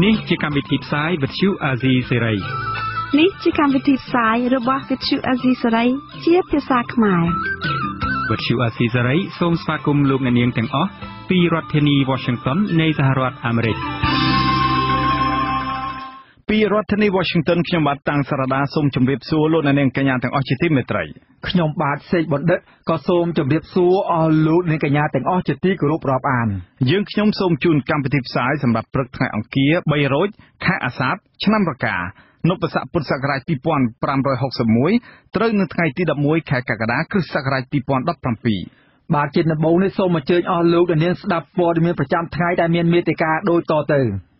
នេះជាកម្មវិធីផ្សាយវិទ្យុអាស៊ីសេរី នេះជាកម្មវិធីផ្សាយរបស់វិទ្យុអាស៊ីសេរីជាភាសាខ្មែរ វិទ្យុអាស៊ីសេរីសូមស្វាគមន៍លោកអ្នកនាងទាំងអស់ពីរដ្ឋធានី Washington នៃសហរដ្ឋអាមេរិក។ ពីរដ្ឋធានី Washington ខ្ញុំបាទតាំងសារដាសូមជម្រាបសួរលោកអ្នកនាងកញ្ញាទាំងអស់ជាទីមេត្រី។ ខ្ញុំបាទសេកបណ្ឌិតក៏សូមជម្រាបសួរអស់លោកអ្នកកញ្ញាទាំងអស់ជាទីគោរពរាប់អាន។ យើងខ្ញុំសូមជូនកម្មវិធីផ្សាយសម្រាប់ព្រឹកថ្ងៃអង្គារ 3រោច ខែអាសាឍ ឆ្នាំរកា នុបស័កពុទ្ធសករាជ 2561 ត្រូវនៅថ្ងៃទី11 ខែកក្កដា គ្រិស្តសករាជ 2017។ បាទ ជាដំបូងនេះសូមអញ្ជើញអស់លោកអ្នកនាងស្ដាប់ព័ត៌មានប្រចាំថ្ងៃដែលមានមេតិការដូចតទៅ។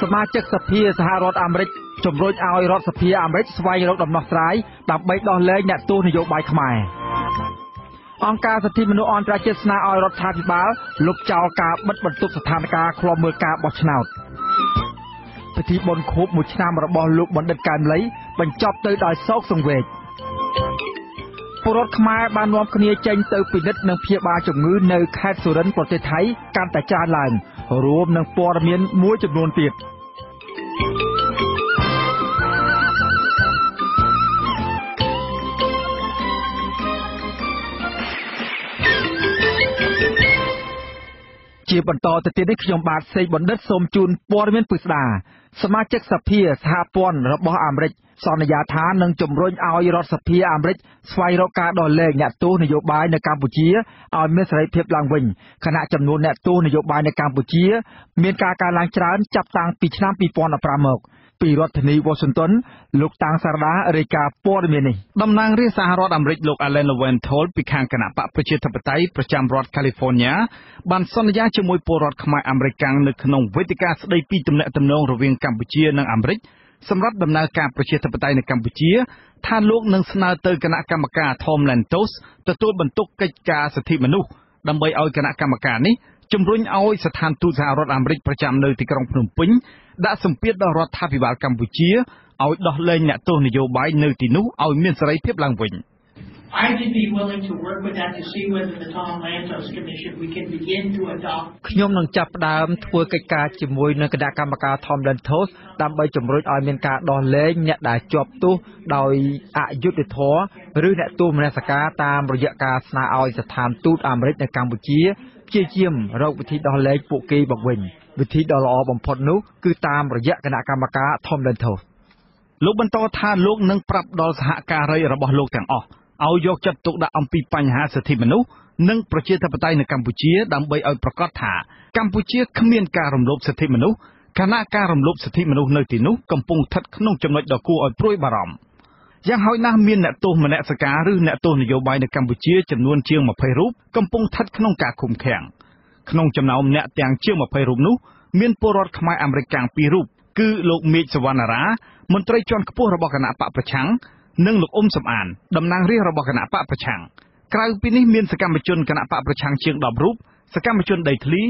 សមាជិកសភាសហរដ្ឋអាមេរិកជំរុញឲ្យរដ្ឋសភាអាមេរិកស្វែងរកដំណោះស្រាយដើម្បីដោះលែងអ្នកទោសនយោបាយខ្មែរ។ អង្គការសិទ្ធិមនុស្សអន្តរជាតិស្នើឲ្យរដ្ឋាភិបាលលុបចោលការបិទបន្ទប់ស្ថានភាពឃ្លាំមើលការបោះឆ្នោត។ ពិធីបុណ្យខួប1ឆ្នាំរបស់លោកបណ្ឌិតកែមលីបញ្ចប់ទៅដោយសោកសង្វេគ។ ពលរដ្ឋខ្មែរបាននាំគ្នាចេញទៅពិនិត្យនិងព្យាបាលជំងឺនៅខេត្តសុរិនប្រទេសថៃកាន់តែច្រើនឡើង រួមនឹងព័ត៌មានមួយចំនួនទៀត។ ជាបន្តទៅទៀតនេះខ្ញុំបាទសេកបណ្ឌិតសូមជូនព័ត៌មានពិស្ដា។ សមាជិកសភាសហព័ន្ធរបស់អាមេរិកសន្យាថានឹងជំរុញឲ្យរដ្ឋសភាអាមេរិកស្វែងរកការដោះលែងអ្នកទោសនយោបាយនៅកម្ពុជាឲ្យមានសេរីភាពឡើងវិញ ខណៈចំនួនអ្នកទោសនយោបាយនៅកម្ពុជាមានការកើនឡើងច្រើនចាប់តាំងពីឆ្នាំ2015មក។ ពីរដ្ឋធានី Washington លោកតាំងសារដារាយការណ៍ព័ត៌មាននេះ។ តំណាងរាស្ត្រសហរដ្ឋអាមេរិកលោក Alan Lowenthal ពីខាងគណៈបកប្រជាធិបតេយ្យប្រចាំរដ្ឋ California បានសន្យាជាមួយពលរដ្ឋខ្មែរអាមេរិកាំងនៅក្នុងវេទិកាស្ដីពីទំនាក់ទំនងរវាងកម្ពុជានិងអាមេរិកសម្រាប់ដំណើរការប្រជាធិបតេយ្យនៅកម្ពុជា ថាលោកនឹងស្នើទៅគណៈកម្មការ Tom Lantos ទទួលបន្ទុកកិច្ចការសិទ្ធិមនុស្ស ដើម្បីឲ្យគណៈកម្មការនេះជំរុញឲ្យស្ថានទូតសហរដ្ឋអាមេរិកប្រចាំនៅទីក្រុងភ្នំពេញដាក់សម្ពាធដល់រដ្ឋាភិបាលកម្ពុជាឲ្យដោះលែងអ្នកទោសនយោបាយនៅទីនោះឲ្យមានសេរីភាពឡើងវិញ។ I'd be willing to work with that to see whether the Tom Lantos Commission we can begin to adopt ខ្ញុំនឹងចាប់ផ្ដើមធ្វើកិច្ចការជាមួយនឹងគណៈកម្មការ Tom Lantos ដើម្បីជំរុញឲ្យមានការដោះលែងអ្នកដែលជាប់ទោសដោយអយុត្តិធម៌ឬអ្នកទោសមនសិការ តាមរយៈការស្នើឲ្យស្ថានទូតអាមេរិកនៅកម្ពុជាព្យាយាមរកវិធីដោះលែងពួកគេមកវិញ។ វិធីដ៏ល្អបំផុតនោះគឺតាមរយៈគណៈកម្មការ Tom Lantos។ លោកបន្តថា លោកនឹងប្រាប់ដល់សហការីរបស់លោកទាំងអស់ឲ្យយកចិត្តទុកដាក់អំពីបញ្ហាសិទ្ធិមនុស្សនិងប្រជាធិបតេយ្យនៅកម្ពុជា ដើម្បីឲ្យប្រកាសថាកម្ពុជាគ្មានការរំលោភសិទ្ធិមនុស្ស ខណៈការរំលោភសិទ្ធិមនុស្សនៅទីនោះកំពុងស្ថិតក្នុងចំណុចដ៏គួរឲ្យព្រួយបារម្ភ។ យ៉ាងហោចណាស់មានអ្នកទោសមនសិការឬអ្នកទោសនយោបាយនៅកម្ពុជាចំនួនជាង20រូបកំពុងស្ថិតក្នុងការឃុំឃាំង។ ក្នុងចំណោមអ្នកទាំងជាង20រូបនោះ មានពលរដ្ឋខ្មែរអាមេរិកកាំង2រូប គឺលោកមេឃសវណ្ណារា មន្ត្រីជាន់ខ្ពស់របស់គណៈបកប្រឆាំង និងលោកអ៊ុំសំអាន តំណាងរាស្ត្ររបស់គណៈបកប្រឆាំង។ ក្រៅពីនេះមានសកម្មជនគណៈបកប្រឆាំងជាង10រូប សកម្មជនដីធ្លី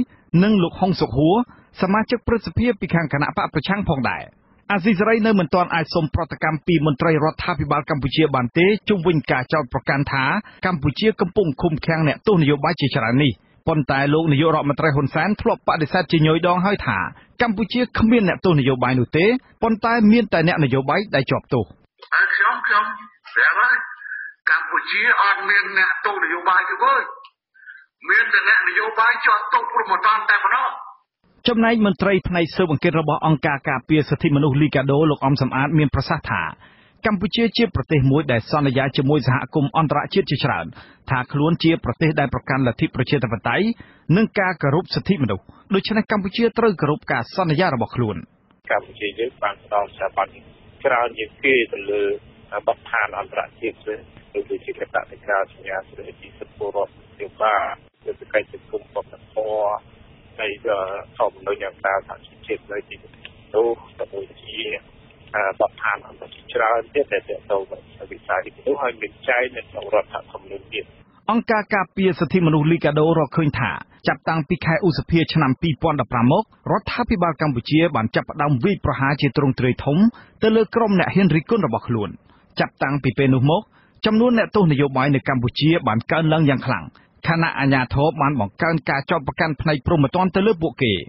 និងលោកហុងសុខហួរ សមាជិកព្រឹទ្ធសភាពីខាងគណៈបកប្រឆាំងផងដែរ។ អាស៊ីសេរីនៅមិនទាន់អាចសុំប្រតិកម្មពីមន្ត្រីរដ្ឋាភិបាលកម្ពុជាបានទេ ជុំវិញការចោទប្រកាន់ថាកម្ពុជាកំពុងឃុំឃាំងអ្នកទោសនយោបាយជាច្រើននេះ។ ប៉ុន្តែលោកនាយករដ្ឋមន្ត្រីហ៊ុនសែនធ្លាប់បដិសេធជាញយដងហើយថា កម្ពុជាគ្មានអ្នកទោសនយោបាយនោះទេ ប៉ុន្តែមានតែអ្នកនយោបាយដែលជាប់ទោស។ ហើយខ្ញុំប្រាប់ហើយ កម្ពុជាអត់មានអ្នកទោសនយោបាយទេវើយ មានតែអ្នកនយោបាយជាប់ទោសព្រហ្មទណ្ឌតែប៉ុណ្ណោះ។ ចំណែកមន្ត្រីផ្នែកស៊ើបអង្កេតរបស់អង្គការការពារសិទ្ធិមនុស្សលីកាដូ លោកអំសំអាត មានប្រសាសន៍ថា កម្ពុជាជាប្រទេសមួយដែលសន្យាជាមួយសហគមន៍អន្តរជាតិជាច្រើនថាខ្លួនជាប្រទេសដែលប្រកាន់លទ្ធិប្រជាធិបតេយ្យនិងការគោរពសិទ្ធិមនុស្ស ដូច្នេះកម្ពុជាត្រូវគោរពការសន្យារបស់ខ្លួន។ កម្ពុជាយើងបានផ្ដល់ស្ថាប័នច្រើនជាងគេទៅលើបទដ្ឋានអន្តរជាតិ ដូចជាកតតិកាសញ្ញាស្ដីពីសិទ្ធិពលរដ្ឋនយោបាយ សេដ្ឋកិច្ច សង្គម វប្បធម៌ នៃធម្មនុញ្ញអង្គការសហជីវជាតិនៅទីនោះ ក៏ដូចជាបទដ្ឋានអន្តរជាតិច្រើនទៀតដែលទាក់ទងនឹងវិស័យនេះ ហើយមានចែងនៅក្នុងរដ្ឋធម្មនុញ្ញទៀត។ អង្គការការពារសិទ្ធិមនុស្សលីកាដូរកឃើញថា ចាប់តាំងពីខែឧសភាឆ្នាំ2015មក រដ្ឋាភិបាលកម្ពុជាបានចាប់ផ្ដើមវាយប្រហារជាទ្រង់ទ្រាយធំទៅលើក្រុមអ្នកហ៊ានរិះគន់របស់ខ្លួន។ ចាប់តាំងពីពេលនោះមក ចំនួនអ្នកទោសនយោបាយនៅកម្ពុជាបានកើនឡើងយ៉ាងខ្លាំង ខណៈអាជ្ញាធរបានបង្កើនការចោទប្រកាន់ផ្នែកព្រហ្មទណ្ឌទៅលើពួកគេ។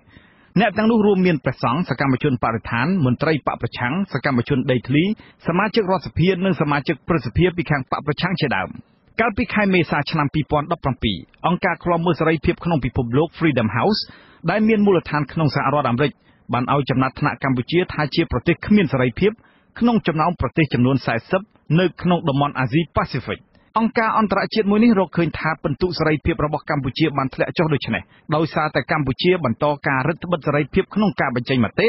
អ្នកទាំងនោះរួមមានព្រះសង្ឃ សកម្មជនបរិស្ថាន មន្ត្រីបក្សប្រឆាំង សកម្មជនដីធ្លី សមាជិករដ្ឋសភា និងសមាជិកព្រឹទ្ធសភាពីខាងបក្សប្រឆាំងជាដើម។ កាលពីខែមេសា ឆ្នាំ២០១៧ អង្គការឃ្លាំមើលសេរីភាពក្នុងពិភពលោក Freedom House ដែលមានមូលដ្ឋានក្នុងសហរដ្ឋអាមេរិក បានឲ្យចំណាត់ថ្នាក់កម្ពុជា ថាជាប្រទេសគ្មានសេរីភាពក្នុងចំណោមប្រទេសចំនួន ៤០ នៅក្នុងតំបន់អាស៊ីប៉ាស៊ីហ្វិក។ អង្គការអន្តរជាតិមួយនេះរកឃើញថា ពិន្ទុសេរីភាពរបស់កម្ពុជា បានធ្លាក់ចុះដូច្នេះ ដោយសារតែកម្ពុជា បន្តការរឹតត្បិតសេរីភាពក្នុងការបញ្ចេញមតិ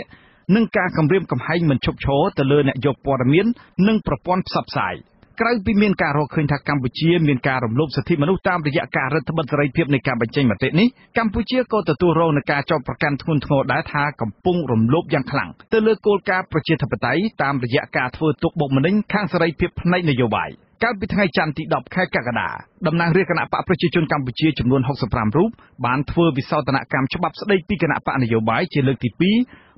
និងការគំរាមកំហែងមិនឈប់ឈរទៅលើអ្នកយកព័ត៌មាន និងប្រព័ន្ធផ្សព្វផ្សាយ។ ក្រៅពីមានការរកឃើញថា កម្ពុជាមានការរំលោភសិទ្ធិមនុស្សតាមរយៈការរឹតត្បិតសេរីភាពនៃការបញ្ចេញមតិនេះ កម្ពុជាក៏ទទួលរងនូវការចោទប្រកាន់ធ្ងន់ធ្ងរដែរថា កំពុងរំលោភយ៉ាងខ្លាំងទៅលើគោលការណ៍ប្រជាធិបតេយ្យ តាមរយៈការធ្វើទុក្ខបុកម្នេញខាងសេរីភាពផ្នែកនយោបាយ។ កាលពីថ្ងៃច័ន្ទទី១០ ខែកក្កដា តំណាងរាស្ត្រគណបក្សប្រជាជនកម្ពុជា ចំនួន ៦៥រូប បានធ្វើវិសោធនកម្មច្បាប់ស្ដីពីគណបក្សនយោបាយជាលើកទីពីរ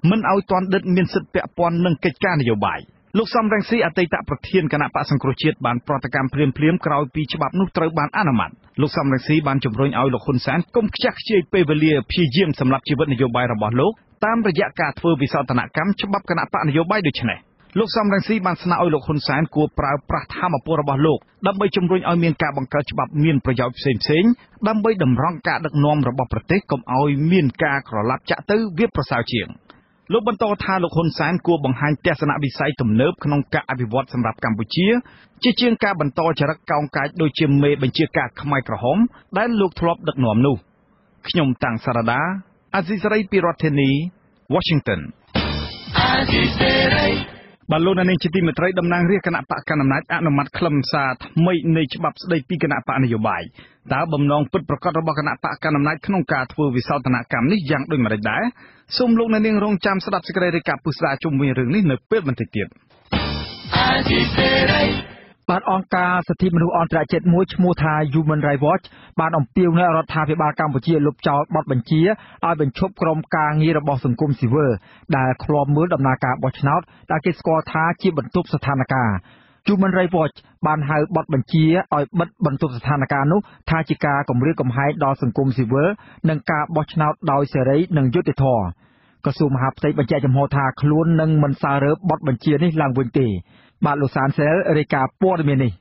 មិនឲ្យទណ្ឌិតមានសិទ្ធិពាក់ព័ន្ធនឹងកិច្ចការនយោបាយ។ លោក សម រង្ស៊ី អតីតប្រធានគណបក្សសង្គ្រោះជាតិ បានប្រតិកម្មភ្លាមៗក្រោយពីច្បាប់នោះត្រូវបានអនុម័ត។ លោក សម រង្ស៊ី បានជំរុញឲ្យលោក ហ៊ុន សែន កុំខ្ជះខ្ជាយពេលវេលាព្យាយាមសម្លាប់ជីវិតនយោបាយរបស់លោក តាមរយៈការធ្វើវិសោធនកម្មច្បាប់គណបក្សនយោបាយដូច្នេះ។ លោក សម រង្ស៊ី បានស្នើឲ្យលោក ហ៊ុន សែន គួរប្រើប្រាស់ថាមពលរបស់លោកដើម្បីជំរុញឲ្យមានការបង្កើតច្បាប់មានប្រយោជន៍ផ្សេងៗ ដើម្បីតម្រង់ការដឹកនាំរបស់ប្រទេសកុំឲ្យមានការក្រឡាប់ចាក់ទៅវាប្រសើរជាង។ លោកបន្តថា លោក ហ៊ុន សែន គួរបង្ហាញទស្សនវិស័យទំនើបក្នុងការអភិវឌ្ឍសម្រាប់កម្ពុជា ជាជាងការបន្តចរិតកោងកាចដូចជាមេបញ្ជាការខ្មែរក្រហមដែលលោកធ្លាប់ដឹកនាំនោះ។ ខ្ញុំតាំងសារ៉ាដា អាស៊ីសេរីពីរដ្ឋធានី Washington អាស៊ីសេរី។ បាទលោកអ្នកនាងជាទីមេត្រី តំណាងរាស្ត្រគណបក្សកណ្ដាលអំណាចអនុម័តខ្លឹមសារថ្មីនៃច្បាប់ស្ដីពីគណបក្សនយោបាយ។ តើបំណងពិតប្រាកដរបស់គណបក្សកណ្ដាលអំណាចក្នុងការធ្វើវិសោធនកម្មនេះយ៉ាងដូចម្តេចដែរ? សូមលោកអ្នកនាងរងចាំស្ដាប់សេចក្តីរាយការណ៍ពិស្ដារជុំវិញរឿងនេះនៅពេលបន្តិចទៀត។ បាទអង្គការសិទ្ធិមនុស្សអន្តរជាតិមួយឈ្មោះថា Human Rights Watch បានអំពាវនាវឲ្យរដ្ឋាភិបាលកម្ពុជាលុបចោលបទបញ្ជាឲ្យបញ្ឈប់ក្រុមការងាររបស់សង្គមស៊ីវិលដែលឃ្លាំមើលដំណើរការបោះឆ្នោតដែលគេស្គាល់ថាជាបន្ទប់ស្ថានភាព Human Rights Watch បានហៅបទបញ្ជាឲ្យបិទបន្ទប់ស្ថានភាពនោះថាជាការគំរាមកំហែងដល់សង្គមស៊ីវិលនិងការបោះឆ្នោតដោយសេរីនិងយុត្តិធម៌ក្រសួងមហាផ្ទៃបញ្ជាក់ចំហថាខ្លួននឹងមិនសើរើបទបញ្ជានេះឡើងវិញទេបាទលោកសានសែលរាយការណ៍ព័ត៌មាននេះ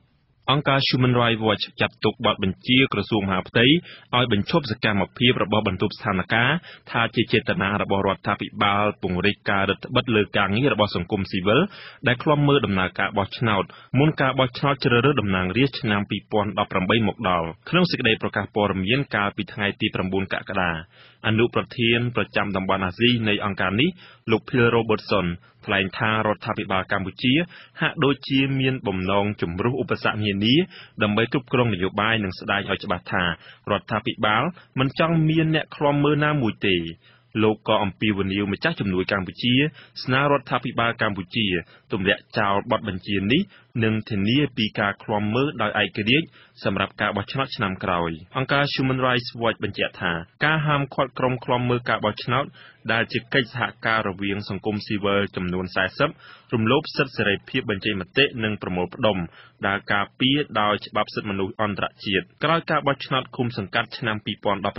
អង្គការ Human Rights Watch ចាត់ទុកបទបញ្ជាក្រសួងមហាផ្ទៃឲ្យបញ្ឈប់សកម្មភាពរបស់បន្ទប់ស្ថានភាពថាជាចេតនារបស់រដ្ឋាភិបាលពង្រីកការរឹតត្បិតលើការងាររបស់សង្គមស៊ីវិលដែលឃ្លាំមើលដំណើរការបោះឆ្នោតមុនការបោះឆ្នោតជ្រើសរើសតំណាងរាស្ត្រឆ្នាំ2018មកដល់ក្នុងសេចក្តីប្រកាសព័ត៌មានកាលពីថ្ងៃទី9កក្កដាអនុប្រធានប្រចាំតំបន់អាស៊ីនៃអង្គការនេះលោក Phil Robertson ថ្លែងថារដ្ឋាភិបាលកម្ពុជាហាក់ដូចជាមានបំណងជំរុះឧបសគ្គនានាដើម្បីគ្រប់គ្រងនយោបាយនិងស្ដែងឲ្យច្បាស់ថារដ្ឋាភិបាលមិនចង់មានអ្នកឃ្លាំមើលណាមួយទេលោកក៏អំពាវនាវម្ចាស់ជំនួយកម្ពុជាស្នើរដ្ឋាភិបាលកម្ពុជាទម្លាក់ចោលបទបញ្ជានេះនិងធានាពីការឃ្លាំមើលដោយឯករាជ្យសម្រាប់ការបោះឆ្នោតឆ្នាំក្រោយអង្គការ Human Rights Watch បញ្ជាក់ថាការហាមឃាត់ក្រុមឃ្លាំមើលការបោះឆ្នោតដែលជាកិច្ចសហការរវាងសង្គមស៊ីវិលចំនួន40រំលោភសិទ្ធិសេរីភាពបញ្ចេញមតិនិងប្រមូលផ្ដុំដែលការពារដោយច្បាប់សិទ្ធិមនុស្សអន្តរជាតិក្រោយការបោះឆ្នោតឃុំសង្កាត់ឆ្នាំ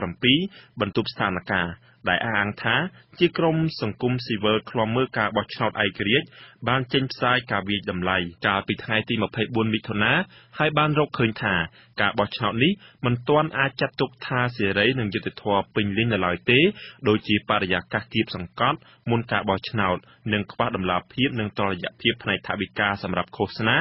2017បន្ទប់ស្ថានភាពដែលអះអាងថាជាក្រុមសង្គមស៊ីវិលឃ្លាំមើលការបោះឆ្នោតឯករាជ្យបានចេញផ្សាយការវាយតម្លៃកាលពីថ្ងៃទី24មិថុនាហើយបានរកឃើញថាការបោះឆ្នោតនេះមិនទាន់អាចចាត់ទុកថាសេរីនិងយុត្តិធម៌ពេញលេញនៅឡើយទេដូចជាបរិយាកាសគាបសង្កត់មុនការបោះឆ្នោតនិងខ្វះតម្លាភាពនិងតុល្យភាពផ្នែកថវិកាសម្រាប់ឃោសនា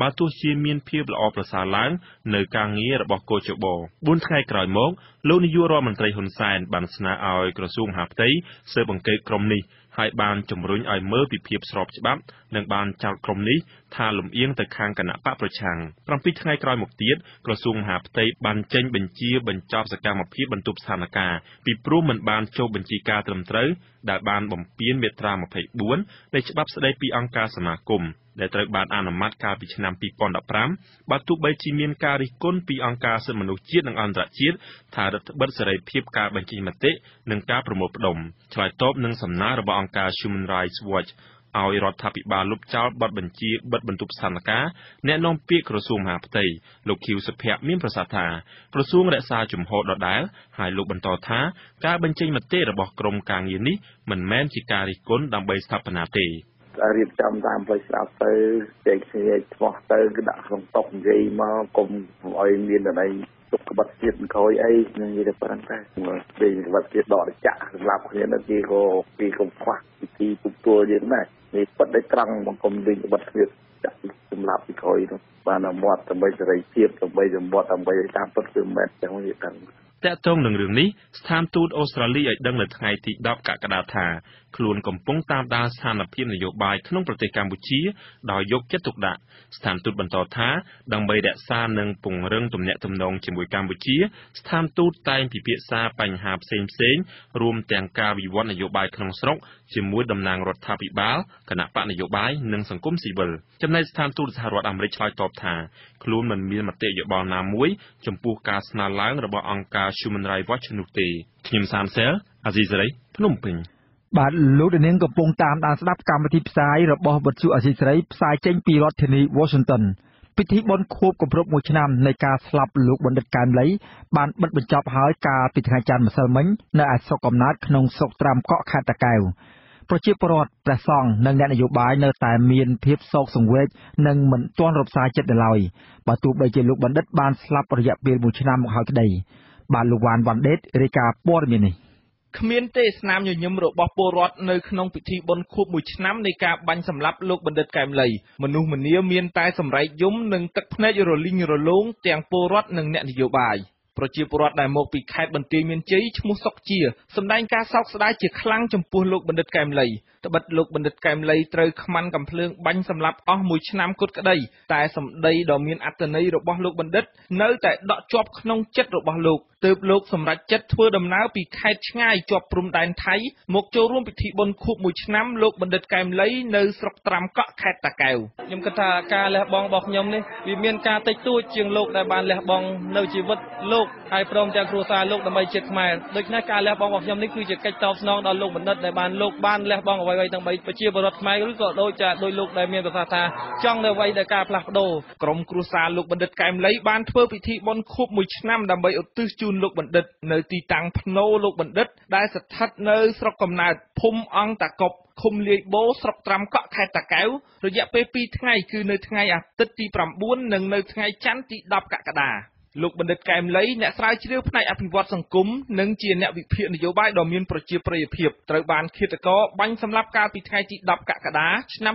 បើទោះជាមានភាពល្អប្រសើរឡើងនៅការងាររបស់គ.ជ.ប4ថ្ងៃក្រោយមកលោកនាយករដ្ឋមន្ត្រីហ៊ុនសែនបានស្នើឲ្យក្រសួងមហាផ្ទៃស៊ើបអង្កេតក្រុមនេះហើយបានជំរុញឲ្យមើលពីភាពស្របច្បាប់និងបានចោទក្រុមនេះថាលំអៀងទៅខាងគណបក្សប្រឆាំង7ថ្ងៃក្រោយមកទៀតក្រសួងមហាផ្ទៃបានចេញបញ្ជាបញ្ចប់សកម្មភាពបន្ទប់ស្ថានភាពពីព្រោះមិនបានចុះបញ្ជីការត្រឹមត្រូវដែលបានបំពានមាត្រា24នៃច្បាប់ស្តីពីអង្គការសមាគមដែលត្រូវបានអនុម័តកាលពីឆ្នាំ2015បើទោះបីជាមានការរិះគន់ពីអង្គការសិទ្ធិមនុស្សជាតិនិងអន្តរជាតិថារឹតត្បិតសេរីភាពការបញ្ចេញមតិនិងការប្រមូលផ្ដុំឆ្លើយតបនឹងសំណើរបស់អង្គការ Human Rights Watch ឲ្យរដ្ឋាភិបាលលុបចោលបទបញ្ជាបិទបន្ទប់ស្ថានការណ៍ អ្នកនាំពាក្យក្រសួងមហាផ្ទៃ លោក ខៀវ សុភ័គ មានប្រសាសន៍ថា ក្រសួងរក្សាជំហរដដែល ហើយលោកបន្តថា ការបញ្ចេញមតិរបស់ក្រុមការងារនេះមិនមែនជាការរិះគន់ដើម្បីស្ថាបនាទេ។ រៀបចំតាមផ្លូវស្រាប់ទៅ ចែកគ្នាឆ្មោះទៅ គឺដាក់ក្នុងតុនិយាយមក កុំឲ្យមានអីទុកក្បត់ជាតិក្រោយអី នឹងនិយាយតែប៉ុណ្្នឹងតែពេលក្បត់ជាតិដកចាក់សម្រាប់គ្នានៅគេក៏គេកុំខ្វះពិធីពុកទួលយើងដែរ នេះពិតដោយត្រង់មក កុំលេងក្បត់គ្នាចាក់សម្រាប់ពីក្រោយនោះ បានតែមាត់ដើម្បីសេរីភាព ដើម្បីសម្បត្តិដើម្បីតាមពិតគឺមិនមែនចឹងទេដឹង។ ទាក់ទងនឹងរឿងនេះ ស្ថានទូតអូស្ត្រាលីឲ្យដឹងនៅថ្ងៃទី10កក្កដាថា ខ្លួនកំពុងតាមដានស្ថានភាពនយោបាយក្នុងប្រទេសកម្ពុជាដោយយកចិត្តទុកដាក់។ ស្ថានទូតបន្តថា ដើម្បីរក្សានិងពង្រឹងទំនាក់ទំនងជាមួយកម្ពុជា ស្ថានទូតតែងពិភាក្សាបញ្ហាផ្សេងៗ រួមទាំងការវិវឌ្ឍនយោបាយក្នុងស្រុក ជាមួយតំណាងរដ្ឋាភិបាល គណបក្សនយោបាយ និងសង្គមស៊ីវិល។ ចំណែកស្ថានទូតសហរដ្ឋអាមេរិកឆ្លើយតបថា ខ្លួនមិនមានមតិយោបល់ណាមួយចំពោះការស្នើឡើងរបស់អង្គការ Human Rights Watch នោះទេ។ ខ្ញុំសានសែល អាស៊ីសេរី ភ្នំពេញ។ បាទ លោកនាងកំពុងតាមដានស្ដាប់កម្មវិធីផ្សាយរបស់វិទ្យុអាស៊ីសេរីផ្សាយចេញពីរដ្ឋធានី Washington។ ពិធីបុណ្យខួបគម្រប់1ឆ្នាំនៃការស្លាប់លោកបណ្ឌិតកែមលីបានបិទបញ្ចប់ហើយកាលពីថ្ងៃច័ន្ទម្សិលមិញ នៅឯស្រុកកំណើតក្នុងស្រុកត្រាំកក់ខេត្តតាកែវ។ ប្រជាពលរដ្ឋ ព្រះសង្ឃ និងអ្នកនយោបាយនៅតែមានភាពសោកសង្វេគនិងមិនទាន់រំសាយចិត្តនៅឡើយ បើទោះបីជាលោកបណ្ឌិតបានស្លាប់រយៈពេល1ឆ្នាំមកហើយក្តី។ បាទ លោកវ៉ានវ៉ាន់ដេតរាយការណ៍ព័ត៌មាននេះ។ គ្មានទេស្នាមញញឹមរបស់ពលរដ្ឋនៅក្នុងពិធីបុណ្យខួប1ឆ្នាំនៃការបាញ់សម្លាប់លោកបណ្ឌិតកែមលី មនុស្សម្នាមានតែសម្រែកយំនិងទឹកភ្នែករលីងរលោងទាំងពលរដ្ឋនិងអ្នកនយោបាយ។ ប្រជាពលរដ្ឋដែលមកពីខេត្តបន្ទាយមានជ័យឈ្មោះសុកជាសម្ដែងការសោកស្ដាយជាខ្លាំងចំពោះលោកបណ្ឌិតកែមលី ត្បិតលោកបណ្ឌិតកែមលីត្រូវខ្មាន់កំភ្លើងបាញ់សម្លាប់អស់1ឆ្នាំគត់ក្តី តែសម្ដីដ៏មានអត្ថន័យរបស់លោកបណ្ឌិតនៅតែដក់ជាប់ក្នុងចិត្តរបស់លោក ទើបលោកសម្រេចចិត្តធ្វើដំណើរពីខេត្តឆ្ងាយជាប់ព្រំដែនថៃមកចូលរួមពិធីបុណ្យខួប1ឆ្នាំលោកបណ្ឌិតកែមលីនៅស្រុកត្រាំកក់ខេត្តតាកែវ។ ខ្ញុំគិតថាការលះបង់របស់ខ្ញុំនេះវាមានការតិចតួចជាងលោកដែលបានលះបង់នៅជីវិតលោក ហើយព្រមទាំងគ្រួសារលោកដើម្បីជាតិខ្មែរ។ ដូច្នេះការលះបង់របស់ខ្ញុំនេះគឺជាកិច្ចតបស្នងដល់លោកបណ្ឌិតដែលបានលោកបានលះបង់អ្វីៗដើម្បីប្រជាពលរដ្ឋខ្មែរ ឬក៏ដូចលោកដែលមានប្រសាសន៍ថាចង់នៅអ្វីដែលការផ្លាស់ប្ដូរ។ ក្រុមគ្រួសារលោកបណ្ឌិតកែមលីបានធ្វើពិធីបុណ្យខួប1ឆ្នាំដើម្បីឧទ្ទិសជូនលោកបណ្ឌិតនៅទីតាំងភ្នោលោកបណ្ឌិតដែលស្ថិតនៅស្រុកកំណើតភូមិអង្គតាកុប ឃុំលាយបូ ស្រុកត្រាំកក់ខេត្តតាកែវ រយៈពេល2ថ្ងៃ គឺនៅថ្ងៃអាទិត្យទី9 និងនៅថ្ងៃច័ន្ទទី10កក្កដា។ លោកបណ្ឌិតកែមលី អ្នកស្រាវជ្រាវផ្នែកអភិវឌ្ឍសង្គមនិងជាអ្នកវិភាគនយោបាយដ៏មានប្រជាប្រិយភាព ត្រូវបានឃាតករបាញ់សម្លាប់កាលពីថ្ងៃទី10កក្កដាឆ្នាំ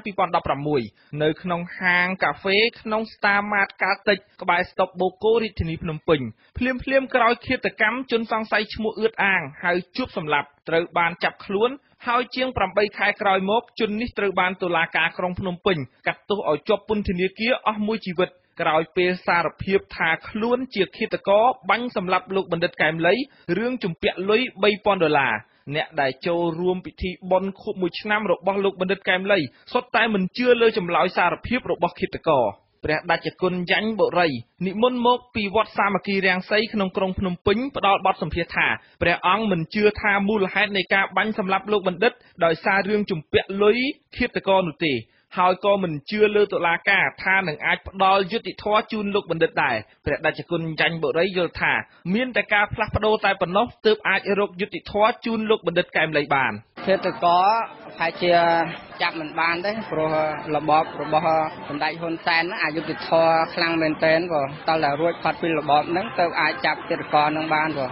2016 នៅក្នុងហាងកាហ្វេក្នុង Star Mart កាល់តិចក្បែរស្តុបបូកូរាជធានីភ្នំពេញ។ ភ្លាមភ្លាមក្រោយឃាតកម្ម ជនសង្ស័យឈ្មោះអឿតអាងហៅជួបសម្លាប់ត្រូវបានចាប់ខ្លួន ហើយជាង8ខែក្រោយមក ជននេះត្រូវបានតុលាការក្រុងភ្នំពេញកាត់ទោសឲ្យជាប់ពន្ធនាគារអស់មួយជីវិត ក្រោយពេលសារភាពថាខ្លួនជាឃាតករបាញ់សម្លាប់លោកបណ្ឌិតកែមលីរឿងជំពាក់លុយ3000ដុល្លារ។ អ្នកដែលចូលរួមពិធីបុណ្យខួប1ឆ្នាំរបស់លោកបណ្ឌិតកែមលីសុទ្ធតែមិនជឿលើចម្លើយសារភាពរបស់ឃាតករ។ ព្រះតេជគុណយ៉ាញ់បុរីនិមន្តមកពីវត្តសាមគ្គីរាំងសីក្នុងក្រុងភ្នំពេញផ្ដល់បទសម្ភាសន៍ថា ព្រះអង្គមិនជឿថាមូលហេតុនៃការបាញ់សម្លាប់លោកបណ្ឌិតដោយសាររឿងជំពាក់លុយឃាតករនោះទេ ហើយក៏មិនជឿលើតុលាការថានឹងអាចផ្ដល់យុត្តិធម៌ជូនលោកបណ្ឌិតដែរ។ ព្រះតេជគុណយ៉ាញ់បុរីយល់ថា មានតែការផ្លាស់ប្ដូរតែប៉ុណ្ណោះទើបអាចរកយុត្តិធម៌ជូនលោកបណ្ឌិតកែមលីបាន។ ឃាតករប្រហែលជាចាប់មិនបានទេ ព្រោះរបបរបស់សម្ដេចហ៊ុនសែនហ្នឹងអយុត្តិធម៌ខ្លាំងមែនទែន ព្រោះតើតែរួចផុតពីរបបហ្នឹងទៅអាចចាប់ឃាតករហ្នឹងបាន។ ព្រោះ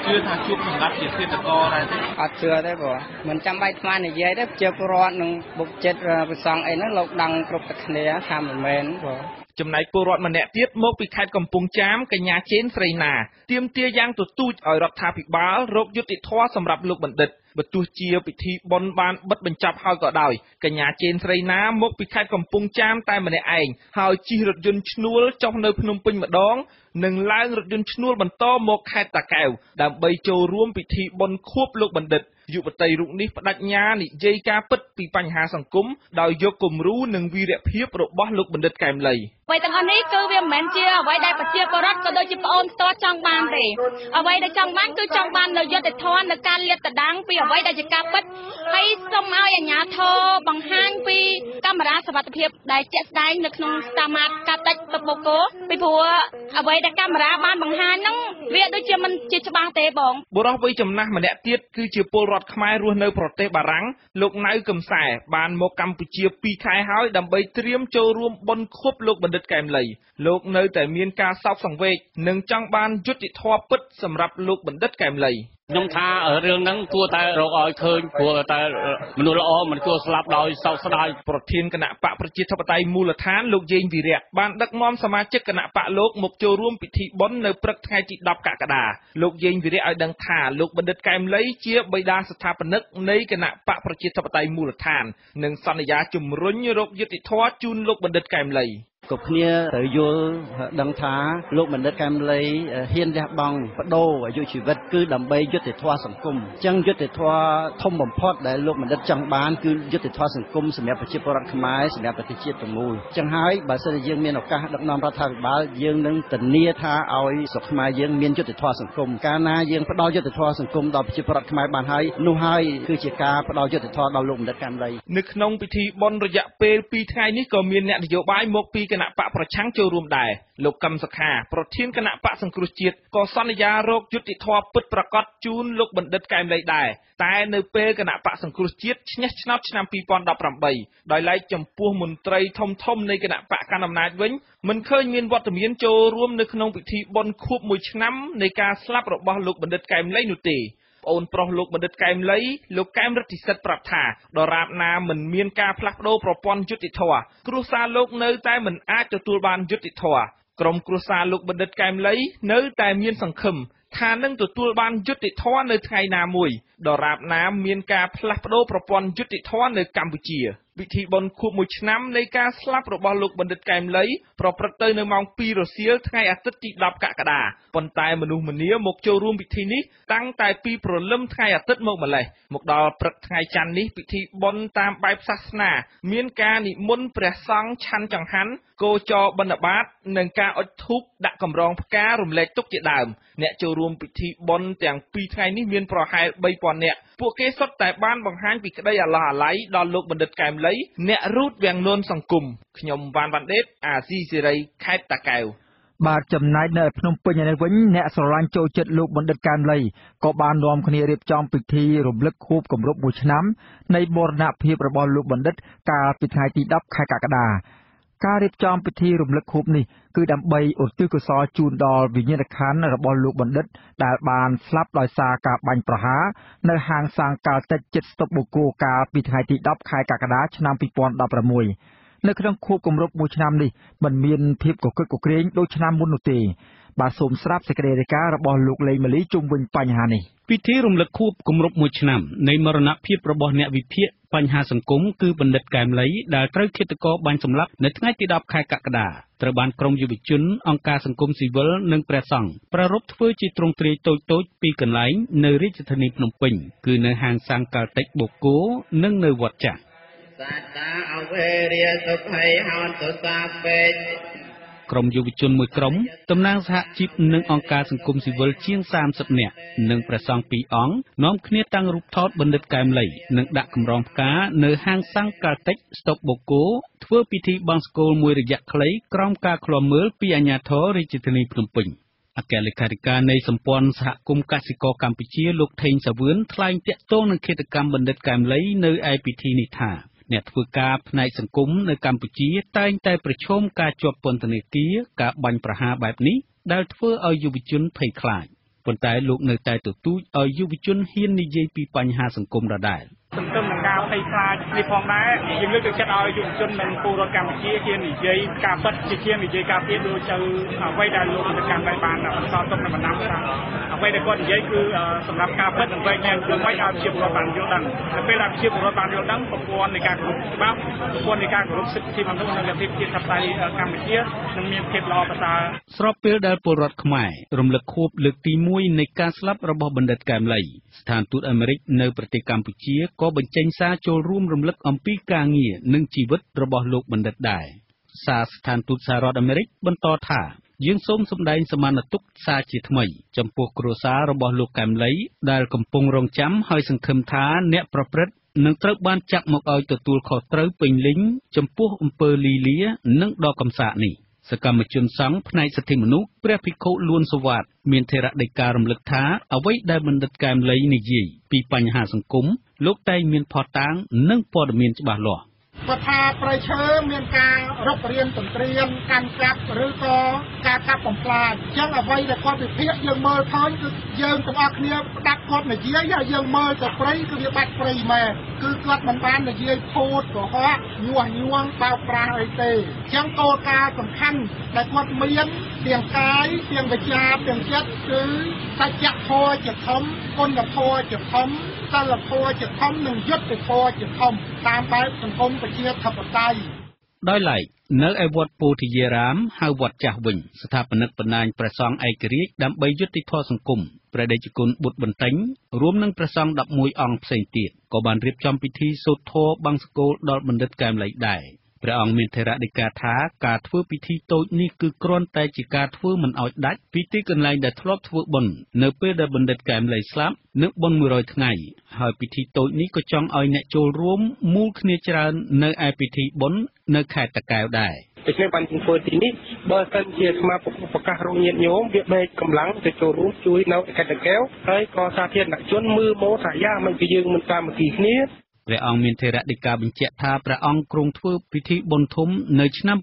ជឿថាជួបសម្លាប់ជាឃាតករដែរទេ? អត់ជឿទេ ព្រោះមិនចាំបាច់ស្មាននិយាយទេ ប្រជាពលរដ្ឋនិងបុកចិត្តប្រសង់អីហ្នឹងលោកដឹងគ្រប់តែគ្នាថាមិនមែន។ ព្រោះចំណែកពលរដ្ឋម្នាក់ទៀតមកពីខេត្តកំពង់ចាមកញ្ញាចេនស្រីណាទាមទារយ៉ាងទទូចឲ្យរដ្ឋាភិបាលរកយុត្តិធម៌សម្រាប់លោកបណ្ឌិត បើទោះជាពិធីបុណ្យបានបិទបញ្ចប់ហើយក៏ដោយ។ កញ្ញាចេនស្រីណាមកពីខេត្តកំពង់ចាមតែម្នាក់ឯង ហើយជិះរថយន្តឈ្នួលចុះនៅភ្នំពេញម្ដង និងឡើងរថយន្តឈ្នួលបន្តមកខេត្តតាកែវដើម្បីចូលរួមពិធីបុណ្យខួបលោកបណ្ឌិត។ យុវតីរូបនេះប្ដេជ្ញានិយាយការពិតពីបញ្ហាសង្គមដោយយកគំរូនិងវីរភាពរបស់លោកបណ្ឌិតកែម ឡី អ្វីទាំងអស់នេះគឺវាមិនមែនជាអ្វីដែលប្រជាពលរដ្ឋក៏ដូចជាប្អូនផ្ទាល់ចង់បានទេអ្វីដែលចង់បានគឺចង់បាននូវយុត្តិធម៌នៅការលាតត្រដាងពីអ្វីដែលជាការពិតហើយសូមឲ្យអាជ្ញាធរបង្ហាញពីកាមេរ៉ាសុវត្ថិភាពដែលជាក់ស្ដែងនៅក្នុងស្តាម៉ាតកាតិចតុបូកូពីព្រោះអ្វីដែលកាមេរ៉ាបានបង្ហាញហ្នឹងវាដូចជាមិនជាច្បាស់ទេបងបុរសវ័យចំណាស់ម្នាក់ទៀតគឺជាពលរដ្ឋខ្មែររស់នៅប្រទេសបារាំងលោកណៅកឹមសែបានមកកម្ពុជា2ខែហើយដើម្បីត្រៀមចូលរួមបុណ្យខួបលោកបណ្ឌិតកែម ឡីលោកនៅតែមានការសោកសង្វេគនិងចង់បានយុត្តិធម៌ពិតសម្រាប់លោកបណ្ឌិតកែម ឡី ខ្ញុំថារឿងហ្នឹងគួរតែរកឲ្យឃើញព្រោះតែមនុស្សល្អមិនគួរស្លាប់ដោយសោកស្ដាយប្រធានគណៈបកប្រជាធិបតេយ្យមូលដ្ឋានលោកយេងវីរៈបានដឹកនាំសមាជិកគណៈបកលោកមកចូលរួមពិធីបុណ្យនៅព្រឹកថ្ងៃទី10កក្កដាលោកយេងវីរៈឲ្យដឹងថាលោកបណ្ឌិតកែម ឡីជាបិតាស្ថាបនិកនៃគណៈបកប្រជាធិបតេយ្យមូលដ្ឋាននិងសន្យាជំរុញរកយុត្តិធម៌ជូនលោកបណ្ឌិតកែម ឡី គ្រប់គ្នាត្រូវយល់ដឹងថាលោកបណ្ឌិតកែម ឡីហ៊ានលះបង់បដូរអាយុជីវិតគឺដើម្បីយុត្តិធម៌សង្គមអញ្ចឹងយុត្តិធម៌ធំបំផុតដែលលោកបណ្ឌិតចង់បានគឺយុត្តិធម៌សង្គមសម្រាប់ប្រជាពលរដ្ឋខ្មែរសម្រាប់ប្រទេសជាតិទាំងមូលអញ្ចឹងហើយបើសិនជាយើងមានឱកាសដឹកនាំរដ្ឋាភិបាលយើងនឹងធានាថាឲ្យស្រុកខ្មែរយើងមានយុត្តិធម៌សង្គមកាលណាយើងផ្ដល់យុត្តិធម៌សង្គមដល់ប្រជាពលរដ្ឋខ្មែរបានហើយនោះហើយគឺជាការផ្ដល់យុត្តិធម៌ដល់លោកបណ្ឌិតកែម ឡី នៅក្នុងពិធីបុណ្យរយៈពេល2ថ្ងៃនេះក៏មានអ្នកនយោបាយមកពីគណៈបកប្រឆាំងចូលរួមដែរលោកកឹមសុខាប្រធានគណៈបកសង្គ្រោះជាតិក៏សន្យារកយុត្តិធម៌ពិតប្រាកដជូនលោកបណ្ឌិតកែម ឡីដែរតែនៅពេលគណៈបកសង្គ្រោះជាតិឈ្នះឆ្នោតឆ្នាំ2018ដោយឡែកចំពោះមន្ត្រីធំៗនៃគណៈបកកណ្ដាលអំណាចវិញមិនឃើញមានវត្តមានចូលរួមនៅក្នុងពិធីបុណ្យខួប1ឆ្នាំនៃការស្លាប់របស់លោកបណ្ឌិតកែម ឡីនោះទេប្អូនប្រុសលោកបណ្ឌិតកែម ឡីលោកកែម រិទ្ធិសិទ្ធិប្រាប់ថាដរាបណាមិនមានការផ្លាស់ប្ដូរប្រព័ន្ធយុត្តិធម៌គ្រួសារលោកនៅតែមិនអាចទទួលបានយុត្តិធម៌ក្រុមគ្រួសារលោកបណ្ឌិតកែម ឡីនៅតែមានសង្ឃឹមថានឹងទទួលបានយុត្តិធម៌នៅថ្ងៃណាមួយដរាបណាមានការផ្លាស់ប្ដូរប្រព័ន្ធយុត្តិធម៌នៅកម្ពុជាពិធីបុណ្យខួប1ឆ្នាំនៃការស្លាប់របស់លោកបណ្ឌិតកែម ឡីប្រព្រឹត្តទៅនៅម៉ោង2រសៀលថ្ងៃអាទិត្យទី10កក្កដាប៉ុន្តែមនុស្សម្នាមកចូលរួមពិធីនេះតាំងតែពីព្រលឹមថ្ងៃអាទិត្យមកម្លេះមកដល់ព្រឹកថ្ងៃច័ន្ទនេះពិធីបុណ្យតាមបែបសាសនាមានការនិមន្តព្រះសង្ឃឆាន់ចង្ហាន់គោចរបិណ្ឌបាតនិងការអុជធូបដាក់កម្រងផ្ការំលែកទុកជាដើមអ្នកចូលរួមពិធីបុណ្យទាំងពីរថ្ងៃនេះមានប្រហែល3000នាក់ពួកគេសុទ្ធតែបានបង្ហាញពីក្តីអាឡោះអាល័យដល់លោកបណ្ឌិតកែម ឡីអ្នករូតវាំងននសង្គមខ្ញុំវ៉ាន់វ៉ាន់ដេតអាស៊ីសេរីខេត្តតាកែវបាទចំណែកនៅភ្នំពេញនេះវិញអ្នកស្រឡាញ់ចូលចិត្តលោកបណ្ឌិតកែម ឡីក៏បាននាំគ្នារៀបចំពិធីរំលឹកខួបគម្រប់1ឆ្នាំនៃមរណភាពរបស់លោកបណ្ឌិតកាលពីថ្ងៃទី10ខែកក្កដាការរៀបចំពិធីរំលឹកខួបនេះគឺដើម្បីឧទ្ទិសកុសលជូនដល់វិញ្ញាណក្ខន្ធរបស់លោកបណ្ឌិតដែលបានស្លាប់ដោយសារការបាញ់ប្រហារនៅហាងសាំងកាល់តិចជិតស្តុបបូកូកាលពីថ្ងៃទី10ខែកក្កដាឆ្នាំ2016នៅក្នុងខួបគម្រប់1ឆ្នាំនេះមិនមានភាពកកិតកក្រែងដូចឆ្នាំមុននោះទេបាទសូមស្ដាប់សេចក្តីរាយការណ៍របស់លោកលេងម៉ាលីជុំវិញបញ្ហានេះពិធីរំលឹកខួបគម្រប់1ឆ្នាំនៃមរណភាពរបស់អ្នកវិភាគបញ្ហាសង្គមគឺបណ្ឌិតកែម ឡីដែលត្រូវឃាតករបាញ់សម្លាប់នៅថ្ងៃទី10ខែកក្កដាត្រូវបានក្រុមយុវជនអង្គការសង្គមស៊ីវិលនិងព្រះសង្ឃប្រារព្ធធ្វើជាទ្រង់ទ្រាយតូចៗពីកន្លែងនៅរាជធានីភ្នំពេញគឺនៅហាងសាំងកាល់តិចបូកូនិងនៅវត្តចាស់ក្រុមយុវជនមួយក្រុមតំណាងសហជីពនិងអង្គការសង្គមស៊ីវិលជាង30នាក់និងព្រះសង្ឃ2អង្គនាំគ្នាតាំងរូបថតបណ្ឌិតកែម ឡីនិងដាក់កម្រងផ្កានៅហាងសាំងកាល់តិចស្តុបបូកូធ្វើពិធីបង្សុកូលមួយរយៈខ្លីក្រោមការឃ្លាំមើលពីអាជ្ញាធររាជធានីភ្នំពេញអគ្គលេខាធិការនៃសម្ព័ន្ធសហគមន៍កសិករកម្ពុជាលោកថេងសាវឿនថ្លែងទាក់ទងនឹងឃាតកម្មបណ្ឌិតកែម ឡីនៅឯពិធីនេះថាអ្នកធ្វើការផ្នែកសង្គមនៅកម្ពុជាតែងតែប្រឈមការជាប់ពន្ធនាគារការបាញ់ប្រហារបែបនេះដែលធ្វើឲ្យយុវជនភ័យខ្លាចប៉ុន្តែលោកនៅតែទទូចឲ្យយុវជនហ៊ាននិយាយពីបញ្ហាសង្គមដដែល។ ទន្ទឹមនឹងការភ័យខ្លាចនេះផងដែរ យើងលើកទឹកចិត្តឲ្យយុវជននិងពលរដ្ឋកម្ពុជាហ៊ាននិយាយការពិត ជាជាងនិយាយការពារ ដូចទៅអ្វីដែលលោកបណ្ឌិតកែមឡីបានបន្សល់ទុកនៅបណ្ដាំថា អ្វីដែលគាត់និយាយគឺសម្រាប់ការពិត និងវែកញែកធ្វើម៉េចឲ្យប្រជាពលរដ្ឋបានយល់ដឹង។ នៅពេលដែលប្រជាពលរដ្ឋបានយល់ដឹង ប្រព័ន្ធនៃការគោរពច្បាប់ ប្រព័ន្ធនៃការគោរពសិទ្ធិមនុស្ស និងលទ្ធិប្រជាធិបតេយ្យកម្ពុជានឹងមានភាពល្អប្រសើរ។ ស្របពេលដែលពលរដ្ឋខ្មែររំលឹកខួបលើកទី1 នៃការស្លាប់របស់បណ្ឌិតកែមឡី ស្ថានទូតអាមេរិកនៅប្រទេសកម្ពុជាក៏បញ្ចេញសារចូលរួមរំលឹកអំពីការងារ និងជីវិតរបស់លោកបណ្ឌិតដែរ។ សារស្ថានទូតសហរដ្ឋអាមេរិកបន្តថា យើងសូមសម្ដែងសមានទុក្ខសារជាថ្មីចំពោះគ្រួសាររបស់លោកកែមឡី ដែលកំពុងរង់ចាំ ហើយសង្ឃឹមថាអ្នកប្រព្រឹត្តនឹងត្រូវបានចាប់មកឲ្យទទួលខុសត្រូវពេញលេញចំពោះអំពើលីលា និងដ៏កំសាកនេះ។ សកម្មជនសង្ឃផ្នែកសិទ្ធិមនុស្ស ព្រះភិក្ខុ លួន សុវ៉ាត មានថេរដីការំលឹកថា អ្វីដែលបណ្ឌិតកែមឡីនិយាយពីបញ្ហាសង្គម លោកតែងមានភស្តុតាង និងព័ត៌មានច្បាស់លាស់។ គាត់ថាព្រៃឈើមានការរុករានទន្ទ្រានកាន់កាប់ ឬក៏ការកាប់បំផ្លាញ អញ្ចឹងអ្វីដែលគាត់វិភាគយើងមើលឃើញ គឺយើងទាំងអស់គ្នាស្ដាប់គាត់និយាយ ហើយយើងមើលទៅព្រៃគឺវាបាត់ព្រៃមែន គឺគាត់មិនបាននិយាយភូតកុហកញុះញង់បោកប្រាស់អីទេ។ អញ្ចឹងគោលការណ៍សំខាន់ដែលគាត់មានទាំងកាយទាំងវិចារទាំងចិត្ត គឺសច្ចធម៌ជាធំ គុណធម៌ជាធំ សិលធម៌ជាធំ និងយុត្តិធម៌ជាធំ តាមបែបសង្គមប្រជាធិបតេយ្យ។ ដោយឡែក នៅឯវត្តពោធិយារាម ហៅវត្តចាស់វិញ ស្ថាបនិកបណ្ដាញព្រះសង្ឃឯករាជ្យដើម្បីយុត្តិធម៌សង្គម ព្រះតេជគុណ ប៊ុត ប៊ុនតិញ រួមនឹងព្រះសង្ឃ 11 អង្គផ្សេងទៀត ក៏បានរៀបចំពិធីសូត្រធម៌បង្សុកូលដល់បណ្ឌិតកែមឡីដែរ។ ព្រះអង្គមានថេរដីកាថា ការធ្វើពិធីតូចនេះ គឺគ្រាន់តែជាការធ្វើមិនឲ្យដាច់ពីទីកន្លែងដែលធ្លាប់ធ្វើបុណ្យនៅពេលដែលបណ្ឌិតកែមឡីស្លាប់ និងបុណ្យ 100 ថ្ងៃ ហើយពិធីតូចនេះក៏ចង់ឲ្យអ្នកចូលរួមមូលគ្នាច្រើននៅឯពិធីបុណ្យនៅខេត្តតាកែវដែរ។ ដូច្នេះបានយើងធ្វើទីនេះ បើសិនជាអាត្មាប្រកាសរោងញាតិញោម វាបែកកម្លាំងទៅចូលរួមជួយនៅខេត្តតាកែវ ហើយក៏សាធារណជនមើលមកថាយ៉ាងមិនគឺយើងមិនសាមគ្គីគ្នា។ ព្រះអង្គមានថេរដីកាបញ្ជាក់ថា ព្រះអង្គគ្រោងធ្វើពិធីបុណ្យធំនៅឆ្នាំ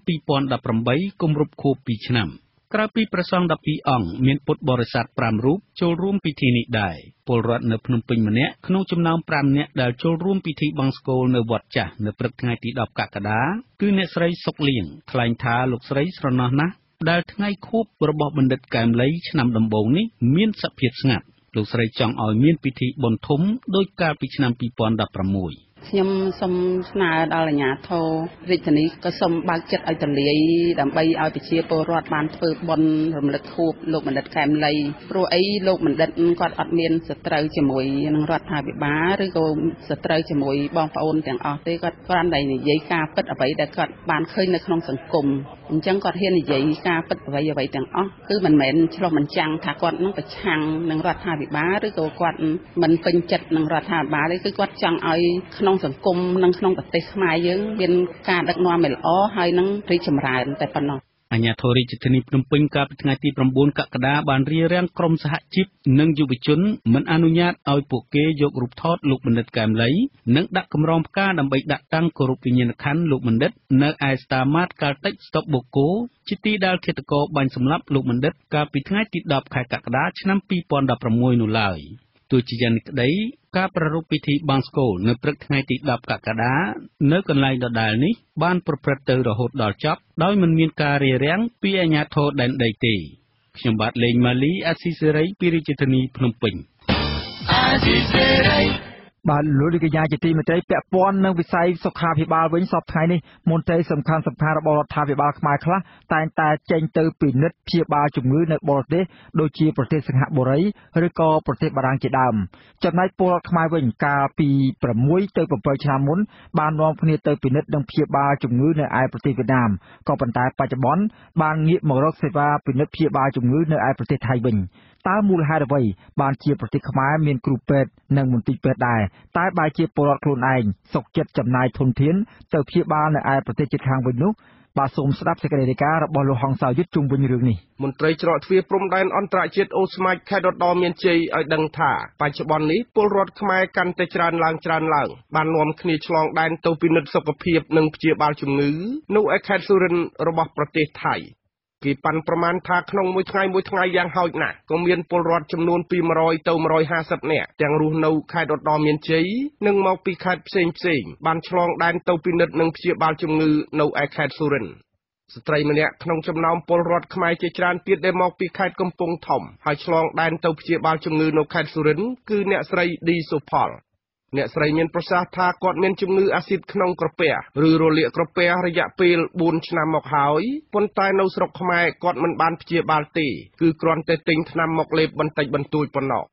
2018 គម្រប់ខួប 2 ឆ្នាំ។ ក្រៅពីព្រះសង្ឃ 12 អង្គ មានពុទ្ធបរិស័ទ 5 រូបចូលរួមពិធីនេះដែរ។ ពលរដ្ឋនៅភ្នំពេញម្នាក់ក្នុងចំណោម 5 នាក់ដែលចូលរួមពិធីបង្សុកូលនៅវត្តចាស់ នៅព្រឹកថ្ងៃទី10 កក្កដា គឺអ្នកស្រីសុកលៀង ថ្លែងថា លោកស្រីស្រណោះណាស់ដែលថ្ងៃខួបរបស់បណ្ឌិតកែមឡីឆ្នាំដំបូងនេះមានសភាពស្ងាត់។ លោកស្រីចង់ឲ្យមានពិធីបុណ្យធំដូចកាលពីឆ្នាំ2016។ ខ្ញុំសូមស្នើដល់អាជ្ញាធររាជធានី ក៏សូមបើកចិត្តឲ្យទូលាយ ដើម្បីឲ្យប្រជាពលរដ្ឋបានធ្វើបុណ្យរំលឹកខួបលោកបណ្ឌិតកែមឡី ព្រោះអីលោកបណ្ឌិតគាត់អត់មានសត្រូវជាមួយនឹងរដ្ឋាភិបាល ឬក៏សត្រូវជាមួយបងប្អូនទាំងអស់ទេ គាត់គ្រាន់តែនិយាយការពិតអ្វីដែលគាត់បានឃើញនៅក្នុងសង្គម។ អញ្ចឹងគាត់ហ៊ាននិយាយការពិតអ្វីៗទាំងអស់ គឺមិនមែនឆ្លុះបញ្ចាំងថាគាត់នឹងប្រឆាំងនឹងរដ្ឋាភិបាល ឬក៏គាត់មិនពេញចិត្តនឹងរដ្ឋាភិបាលទេ គឺគាត់ចង់ឲ្យក្នុងសង្គមនិងក្នុងប្រទេសខ្មែរយើងមានការដឹកនាំឲ្យល្អ ហើយនឹងរីកចម្រើនតែប៉ុណ្ណោះ។ អាជ្ញាធររាជធានីភ្នំពេញកាលពីថ្ងៃទី9 កក្កដា បានរារាំងក្រុមសហជីពនិងយុវជនមិនអនុញ្ញាតឲ្យពួកគេយករូបថតលោកបណ្ឌិតកែមឡី និងដាក់កម្រងផ្កាដើម្បីដាក់តាំងគោរពវិញ្ញាណក្ខន្ធលោកបណ្ឌិតនៅឯស្តារម៉ាតកាល់តិចស្តុបបូកគោ ជាទីដែលឃាតករបាញ់សម្លាប់លោកបណ្ឌិតកាលពីថ្ងៃទី10 ខែកក្កដា ឆ្នាំ2016នោះឡើយ។ ទោះជាយ៉ាងនេះក្តី ការប្រារព្ធពិធីបង្សុកូលនៅព្រឹកថ្ងៃទី10 កក្កដា នៅកន្លែងដដែលនេះ បានប្រព្រឹត្តទៅរហូតដល់ចប់ ដោយមិនមានការរារាំងពីអាជ្ញាធរដែនដីទេ។ ខ្ញុំបាទលេងម៉ាលី អាស៊ីសេរី ពីរាជធានីភ្នំពេញ។ អាស៊ីសេរី បាទ លោកនាងកញ្ញាជាទីមេត្រី ពាក់ព័ន្ធនឹងវិស័យសុខាភិបាលវិញ សប្តាហ៍ថ្ងៃនេះមន្ត្រីសំខាន់ៗរបស់រដ្ឋាភិបាលខ្មែរខ្លះតែងតែចេញទៅពិនិត្យព្យាបាលជំងឺនៅបរទេស ដូចជាប្រទេសសិង្ហបុរី ឬក៏ប្រទេសបារាំងជាដើម។ ចំណែកពលរដ្ឋខ្មែរវិញ កាលពី6ទៅ7ឆ្នាំមុន បាននាំគ្នាទៅពិនិត្យនិងព្យាបាលជំងឺនៅឯប្រទេសវៀតណាម ក៏ប៉ុន្តែបច្ចុប្បន្នបានងាកមករកសេវាពិនិត្យព្យាបាលជំងឺនៅឯប្រទេសថៃវិញ។ តើមូលហេតុអ្វីបានជាប្រទេសខ្មែរមានគ្រូពេទ្យនិងមន្ទីរពេទ្យដែរ តែបែរជាពលរដ្ឋខ្លួនឯងសុខចិត្តចំណាយធនធានទៅព្យាបាលនៅឯប្រទេសជិតខាងវិញនោះ? បាទ សូមស្ដាប់សេចក្តីរាយការណ៍របស់លោកហង្សយុទ្ធជុំវិញរឿងនេះ។ មន្ត្រីច្រកទ្វារព្រំដែនអន្តរជាតិអូស្មាច់ ខេត្តឧត្តរមានជ័យ ឲ្យដឹងថា បច្ចុប្បន្ននេះពលរដ្ឋខ្មែរកាន់តែច្រើនឡើងច្រើនឡើង បាននាំគ្នាឆ្លងដែនទៅពិនិត្យសុខភាពនិងព្យាបាលជំងឺនៅឯខេត្តសុរិនរបស់ប្រទេសថៃ។ គេប៉ាន់ប្រមាណថាក្នុងមួយថ្ងៃមួយថ្ងៃយ៉ាងហោចណាស់ក៏មានពលរដ្ឋចំនួនពី100ទៅ150នាក់ទាំងរស់នៅខេត្តឧត្តរមានជ័យនិងមកពីខេត្តផ្សេងផ្សេងបានឆ្លងដែនទៅពិនិត្យនិងព្យាបាលជំងឺនៅឯខេត្តសុរិន្ទ។ ស្ត្រីម្នាក់ក្នុងចំណោមពលរដ្ឋខ្មែរជាច្រើនទៀតដែលមកពីខេត្តកំពង់ធំហើយឆ្លងដែនទៅព្យាបាលជំងឺនៅខេត្តសុរិន្ទគឺអ្នកស្រីឌីសុផល។ អ្នកស្រីមានប្រសាសន៍ថាគាត់មានជំងឺអាស៊ីតក្នុងក្រពះឬរលាកក្រពះរយៈពេល4ឆ្នាំមកហើយប៉ុន្តែនៅស្រុកខ្មែរគាត់មិនបានព្យាបាលទេគឺគ្រាន់តែទិញថ្នាំមកលេបបន្តិចបន្តួចប៉ុណ្ណោះ។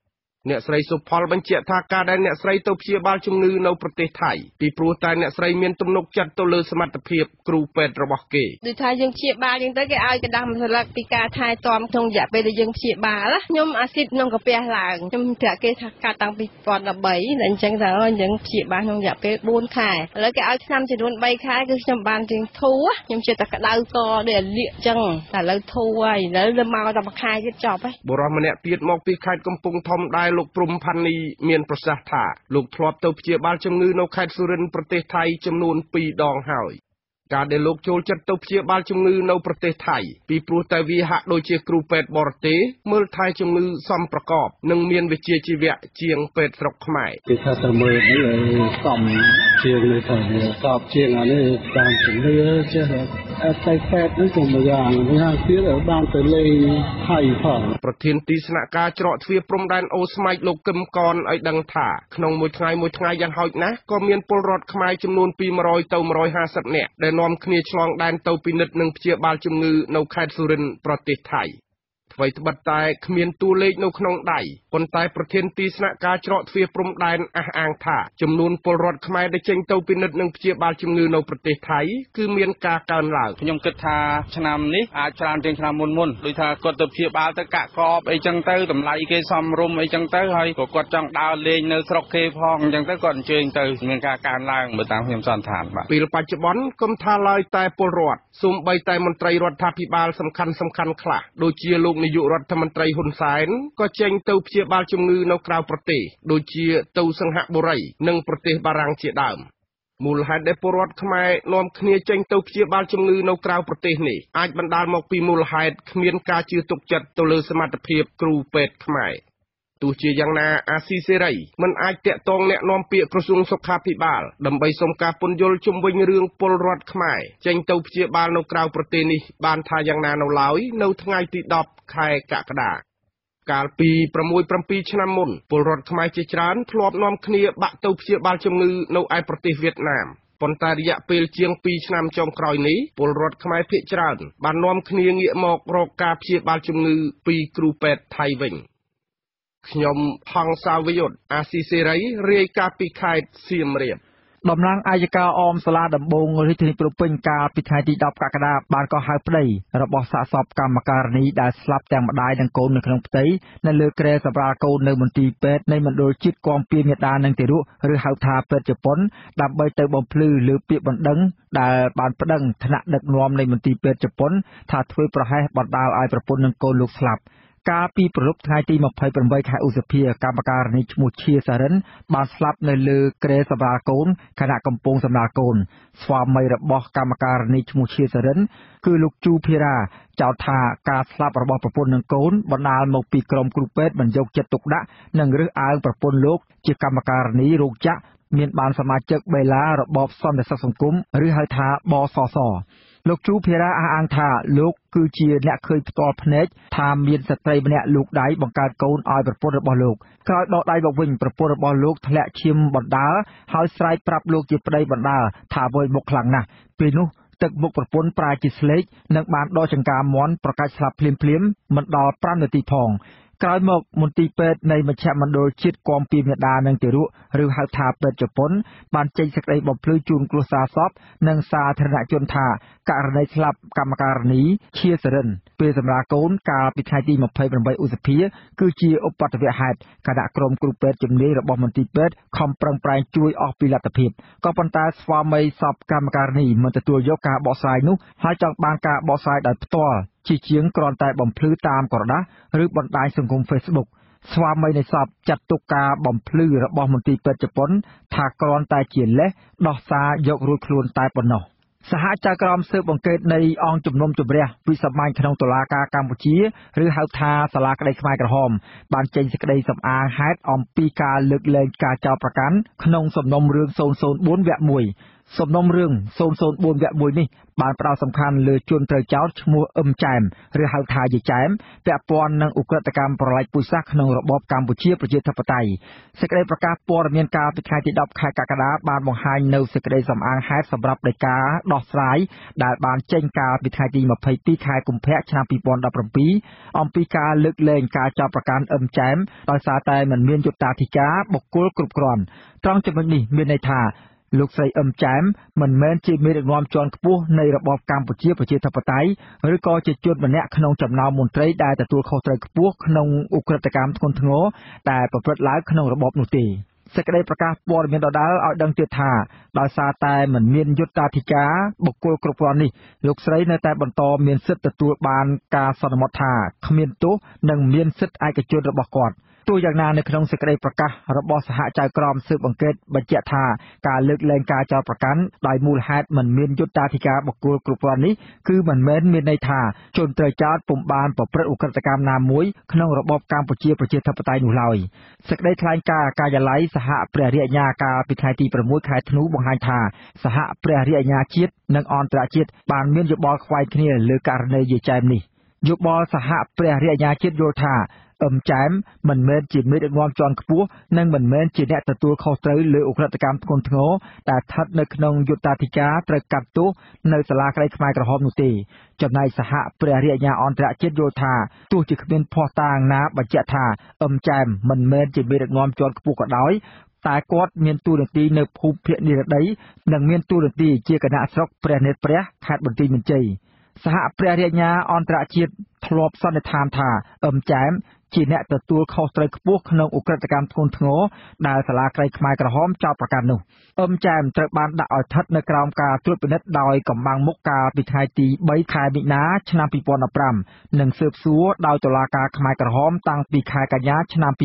អ្នកស្រីសុផលបញ្ជាក់ថាការដែលអ្នកស្រីទៅព្យាបាលជំងឺនៅប្រទេសថៃពីព្រោះតែអ្នកស្រីមានទំនុកចិត្តទៅលើសមត្ថភាពគ្រូពេទ្យរបស់គេ។ ដូចថាយើងព្យាបាលយើងទៅគេឲ្យកระដាស់មួយស្លឹកពីការថែទាំក្នុងរយៈពេលដែលយើងព្យាបាល។ ខ្ញុំអាស៊ីតក្នុងកាពះឡើងខ្ញុំប្រាប់គេថាកាត់តាំងពី2013តែអញ្ចឹងថាអញ្ចឹងព្យាបាលក្នុងរយៈពេល4ខែឥឡូវគេឲ្យថ្នាំចំនួន3ខែគឺខ្ញុំបានជាងធូរខ្ញុំចេះតែក្តៅកដូចអាលៀកអញ្ចឹងតែឥឡូវធូរហើយឥឡូវមកតែមួយខែទៀតចប់ហើយ។ បុរសម្នាក់ទៀតមកពីខេត្តកំពង់ធំដែរលោកព្រំផាន់នីមានប្រសាសន៍ថាលោកធ្លាប់ទៅព្យាបាលជំងឺនៅខេត្តសុរិន្ទប្រទេសថៃចំនួន2ដងហើយ។ ការដែលលោកចូលចិត្តទៅព្យាបាលជំងឺនៅប្រទេសថៃពីព្រោះតែវាហាក់ដូចជាគ្រូពេទ្យបរទេសមើលថែជំងឺសមប្រកបនិងមានវិជ្ជាជីវៈជាងពេទ្យស្រុកខ្មែរ។ គេថាទៅមើលនេះសមជាងនេះថាសពជាងអានេះតាមជំនឿចេះតែពេទ្យនេះក៏មួយយ៉ាងមួយយ៉ាងទៀតបានទៅលេងថៃផង។ ប្រធានទីស្នាក់ការច្រកទ្វារព្រំដែនអូស្មៃលោកកឹមកនឲ្យដឹងថាក្នុងមួយថ្ងៃមួយថ្ងៃយ៉ាងហោចណាស់ក៏មានពលរដ្ឋខ្មែរចំនួនពី100ទៅ150នាក់ដែលនាំគ្នាឆ្លងដែនទៅពិនិត្យនិងព្យាបាលជំងឺនៅខេត្តសុរិន្ទប្រទេសថៃ។ អ្វីត្បិតតែគ្មានតួលេខនៅក្នុងដៃប៉ុន្តែប្រធានទីស្នាក់ការច្រកទ្វារព្រំដែនអះអាងថាចំនួនពលរដ្ឋខ្មែរដែលចេញទៅពិនិត្យនិងព្យាបាលជំងឺនៅប្រទេសថៃគឺមានការកើនឡើង។ ខ្ញុំគិតថាឆ្នាំនេះអាចច្រើនជាងឆ្នាំមុនមុនដូចថាគាត់ទៅព្យាបាលទៅកាក់កបអីចឹងទៅតម្លៃគេសមរម្យអីចឹងទៅហើយក៏គាត់ចង់ដើរលេងនៅស្រុកគេផងអញ្ចឹងទៅគាត់អញ្ជើញទៅមានការកើនឡើងបើតាមខ្ញុំសន្និដ្ឋាន។ បាទពេលបច្ចុប្បន្នកុំថាឡើយតែពលរដ្ឋសូម្បីតែមន្ត្រីរដ្ឋាភិបាលសំខាន់សំខាន់ខ្លះដូចជាលោកនាយករដ្ឋមន្ត្រីហ៊ុនសែនក៏ចេញទៅព្យាបាលជំងឺនៅក្រៅប្រទេសដូចជាទៅសិង្ហបុរីនិងប្រទេសបារាំងជាដើម។ មូលហេតុដែលពលរដ្ឋខ្មែរនាំគ្នាចេញទៅព្យាបាលជំងឺនៅក្រៅប្រទេសនេះអាចបណ្ដាលមកពីមូលហេតុគ្មានការជឿទុកចិត្តទៅលើសមត្ថភាពគ្រូពេទ្យខ្មែរ។ ទោះជាយ៉ាងណាអាស៊ីសេរីមិនអាចទាក់ទងអ្នកនាំពាក្យក្រសួងសុខាភិបាលដើម្បីសុំការពន្យល់ជុំវិញរឿងពលរដ្ឋខ្មែរចេញទៅព្យាបាលនៅក្រៅប្រទេសនេះបានថាយ៉ាងណានៅឡើយនៅថ្ងៃទី10ខែកក្កដា។ កាលពី6 7ឆ្នាំមុនពលរដ្ឋខ្មែរជាច្រើនធ្លាប់នាំគ្នាបាក់ទៅព្យាបាលជំងឺនៅឯប្រទេសវៀតណាមប៉ុន្តែរយៈពេលជាង2ឆ្នាំចុងក្រោយនេះពលរដ្ឋខ្មែរភាគច្រើនបាននាំគ្នាងាកមករកការព្យាបាលជំងឺពីគ្រូពេទ្យថៃវិញ។ ខ្ញុំហង្សាវិយុទ្ធអាស៊ីសេរីរាយការណ៍ពីខេត្តសៀមរាប។ តំណាងអយ្យការអមសាលាដំបងរាជធានីភ្នំពេញកាលពីថ្ងៃទី10កក្កដាបានកោះហៅប្តីរបស់សាកសពកម្មការិនីដែលស្លាប់ទាំងម្ដាយនិងកូននៅក្នុងផ្ទៃនៅលើគ្រែសម្រាលកូននៅមន្ទីរពេទ្យនៃមណ្ឌលជាតិគាំពារមាតានិងទារកឬហៅថាពេទ្យជប៉ុនដើម្បីទៅបំភ្លឺលើពាក្យបណ្ដឹងដែលបានប្តឹងថ្នាក់ដឹកនាំនៃមន្ទីរពេទ្យជប៉ុនថាធ្វើប្រហែសបណ្ដាលឲ្យប្រពន្ធនិងកូនលោកស្លាប់។ កាលពីព្រលប់ថ្ងៃទី28ខែឧសភាកម្មការិនីឈ្មោះឈាសារិនបានស្លាប់នៅលើគ្រែសម្រាលកូនខណៈកំពុងសម្រាលកូន។ ស្វាមីរបស់កម្មការិនីឈ្មោះឈាសារិនគឺលោកជូភារ៉ាចោទថាការស្លាប់របស់ប្រពន្ធនិងកូនបណ្ដាលមកពីក្រុមគ្រូពេទ្យមិនយកចិត្តទុកដាក់និងរើសអើងប្រពន្ធលោកជាកម្មការិនីរោងចក្រមានបានសមាជិកបេឡារបបសន្តិសុខសង្គមឬហៅថាបសស។ លោកជូភារ៉ាអះអាងថាលោកគឺជាអ្នកឃើញផ្ទាល់ភ្នែកថាមានស្ត្រីម្នាក់លូកដៃបង្កើតកូនឲ្យប្រពន្ធរបស់លោកក្រោយដកដៃមកវិញប្រពន្ធរបស់លោកធ្លាក់ឈាមបណ្ដាលហើយស្រែកប្រាប់លោកជាប្តីបណ្ដាលថាវើយមុខខ្លាំងណាស់ពេលនោះទឹកមុខប្រពន្ធប្រែជាស្លេកនិងបានដកចង្កាមន់ប្រកាច់ស្លាប់ភ្លាមៗមិនដល់5នាទីផង។ ក្រោយមកមន្ទីរពេទ្យនៃមជ្ឈមណ្ឌលជាតិគាំពារមាតានិងទារកឬហៅថាពេទ្យជប៉ុនបានចេញសេចក្តីបំភ្លឺជូនគ្រួសារសពនិងសាធារណជនថាករណីស្លាប់កម្មការិនីឈាសរិនពេលសម្រាលកូនកាលពីថ្ងៃទី28ឧសភាគឺជាឧបទ្ទវហេតុខណៈក្រុមគ្រូពេទ្យជំនាញរបស់មន្ទីរពេទ្យខំប្រឹងប្រែងជួយអស់ពីលទ្ធភាពក៏ប៉ុន្តែស្វាមីសពកម្មការិនីមិនទទួលយកការបកស្រាយនោះហើយចង់បានការបកស្រាយដោយផ្ទាល់ជាជាងគ្រាន់តែបំភ្លឺតាមក្រដាសឬបណ្ដាញសង្គម Facebook។ ស្វាមីនៃសពចាត់ទុកការបំភ្លឺរបស់មន្ទីរពេទ្យជប៉ុនថាគ្រាន់តែជាលេសដោះសារយករួចខ្លួនតែប៉ុណ្ណោះ។ សហចៅក្រមស៊ើបអង្កេតនៃអង្គជំនុំជម្រះវិសាមញ្ញក្នុងតុលាការកម្ពុជាឬហៅថាសាលាក្តីខ្មែរក្រហមបានចេញសេចក្តីសម្អាងហេតុអំពីការលើកលែងការចោទប្រកាន់ក្នុងសំណុំរឿង004វគ្គ1សំណុំរឿង004វគ្គ1នេះបានផ្ដោតសំខាន់លើជនត្រូវចោទឈ្មោះអឹមចែមឬហៅថាយាយចែមពាក់ព័ន្ធនឹងឧក្រិដ្ឋកម្មប្រល័យពូជសាសន៍ក្នុងរបបកម្ពុជាប្រជាធិបតេយ្យសេចក្តីប្រកាសព័ត៌មានកាលពីថ្ងៃទី10ខែកក្កដាបានបង្ហាញនៅសេចក្តីសម្អាងហេតុសម្រាប់ដីកាដោះស្រាយដែលបានចេញកាលពីថ្ងៃទី22ខែកុម្ភៈឆ្នាំ2017អំពីការលើកលែងការចោទប្រកាន់អឹមចែមដោយសារតែមិនមានយុត្តាធិការបុគ្គលគ្រប់គ្រាន់ត្រង់ចំណុចនេះមានន័យថាលោកស្រីអឹមចែមមិនមែនជាមេដឹកនាំជាន់ខ្ពស់នៃរបបកម្ពុជាប្រជាធិបតេយ្យឬក៏ជាជនម្នាក់ក្នុងចំណោមមន្ត្រីដែលទទួលខុសត្រូវខ្ពស់ក្នុងឧក្រិដ្ឋកម្មធ្ងន់ធ្ងរដែលប្រព្រឹត្តឡើងក្នុងរបបនោះទេសេចក្តីប្រកាសព័ត៌មានដដែលឲ្យដឹងទៀតថាដោយសារតែមិនមានយុត្តាធិការបុគ្គលគ្រប់គ្រាន់នេះលោកស្រីនៅតែបន្តមានសិទ្ធិទទួលបានការសន្មតថាគ្មានទោសនិងមានសិទ្ធិឯកជនរបស់គាត់ទោះយ៉ាងណានៅក្នុងសេចក្តីប្រកាសរបស់សហចៅក្រមស៊ើបអង្កេតបញ្ជាក់ថាការលើកលែងការចោទប្រកាន់ដោយមូលហេតុមិនមានយុត្តាធិការបុគ្គលគ្រប់គ្រាន់នេះគឺមិនមែនមានន័យថាជនត្រូវចោទពុំបានប្រព្រឹត្តឧក្រិដ្ឋកម្មណាមួយក្នុងរបបកម្ពុជាប្រជាធិបតេយ្យនោះឡើយសេចក្តីថ្លែងការណ៍ការិយាល័យសហព្រះរាជអាជ្ញាកាលពីថ្ងៃទី6ខែធ្នូបង្ហាញថាសហព្រះរាជអាជ្ញាជាតិនិងអន្តរជាតិបានមានយោបល់ខ្វែងគ្នាលើករណីយាយចែមនេះយោបល់សហព្រះរាជអាជ្ញាជាតិយល់ថាអឹមចែមមិនមែនជាមេដឹកនាំជាន់ខ្ពស់និងមិនមែនជាអ្នកទទួលខុសត្រូវលើឧក្រិដ្ឋកម្មធ្ងន់ធ្ងរដែលស្ថិតនៅក្នុងយុត្តាធិការត្រូវកាត់ទោសនៅសាលាក្តីខ្មែរក្រហមនោះទេចំណែកសហព្រះរាជអាជ្ញាអន្តរជាតិយល់ថាទោះជាគ្មានភស្តុតាងណាបញ្ជាក់ថាអឹមចែមមិនមែនជាមេដឹកនាំជាន់ខ្ពស់ក៏ដោយតែគាត់មានតួនាទីនៅភូមិភាគនិរតីនិងមានតួនាទីជាគណៈស្រុកព្រះនេត្រព្រះខេត្តបន្ទាយមានជ័យសហព្រះរាជអាជ្ញាអន្តរជាតិធ្លាប់សន្និដ្ឋានថាអឹមចែមជាអ្នកទទួលខុសត្រូវខ្ពស់ក្នុងឧក្រិដ្ឋកម្មធ្ងន់ធ្ងរដែលសាលាក្តីខ្មែរក្រហមចោទប្រកាន់នោះអឹមចែមត្រូវបានដាក់ឲ្យស្ថិតនៅក្រោមការត្រួតពិនិត្យដោយកំបាំងមុខកាលពីថ្ងៃទី3ខែមីនាឆ្នាំ2015និងស៊ើបសួរដោយតុលាការខ្មែរក្រហមតាំងពីខែកញ្ញាឆ្នាំ2009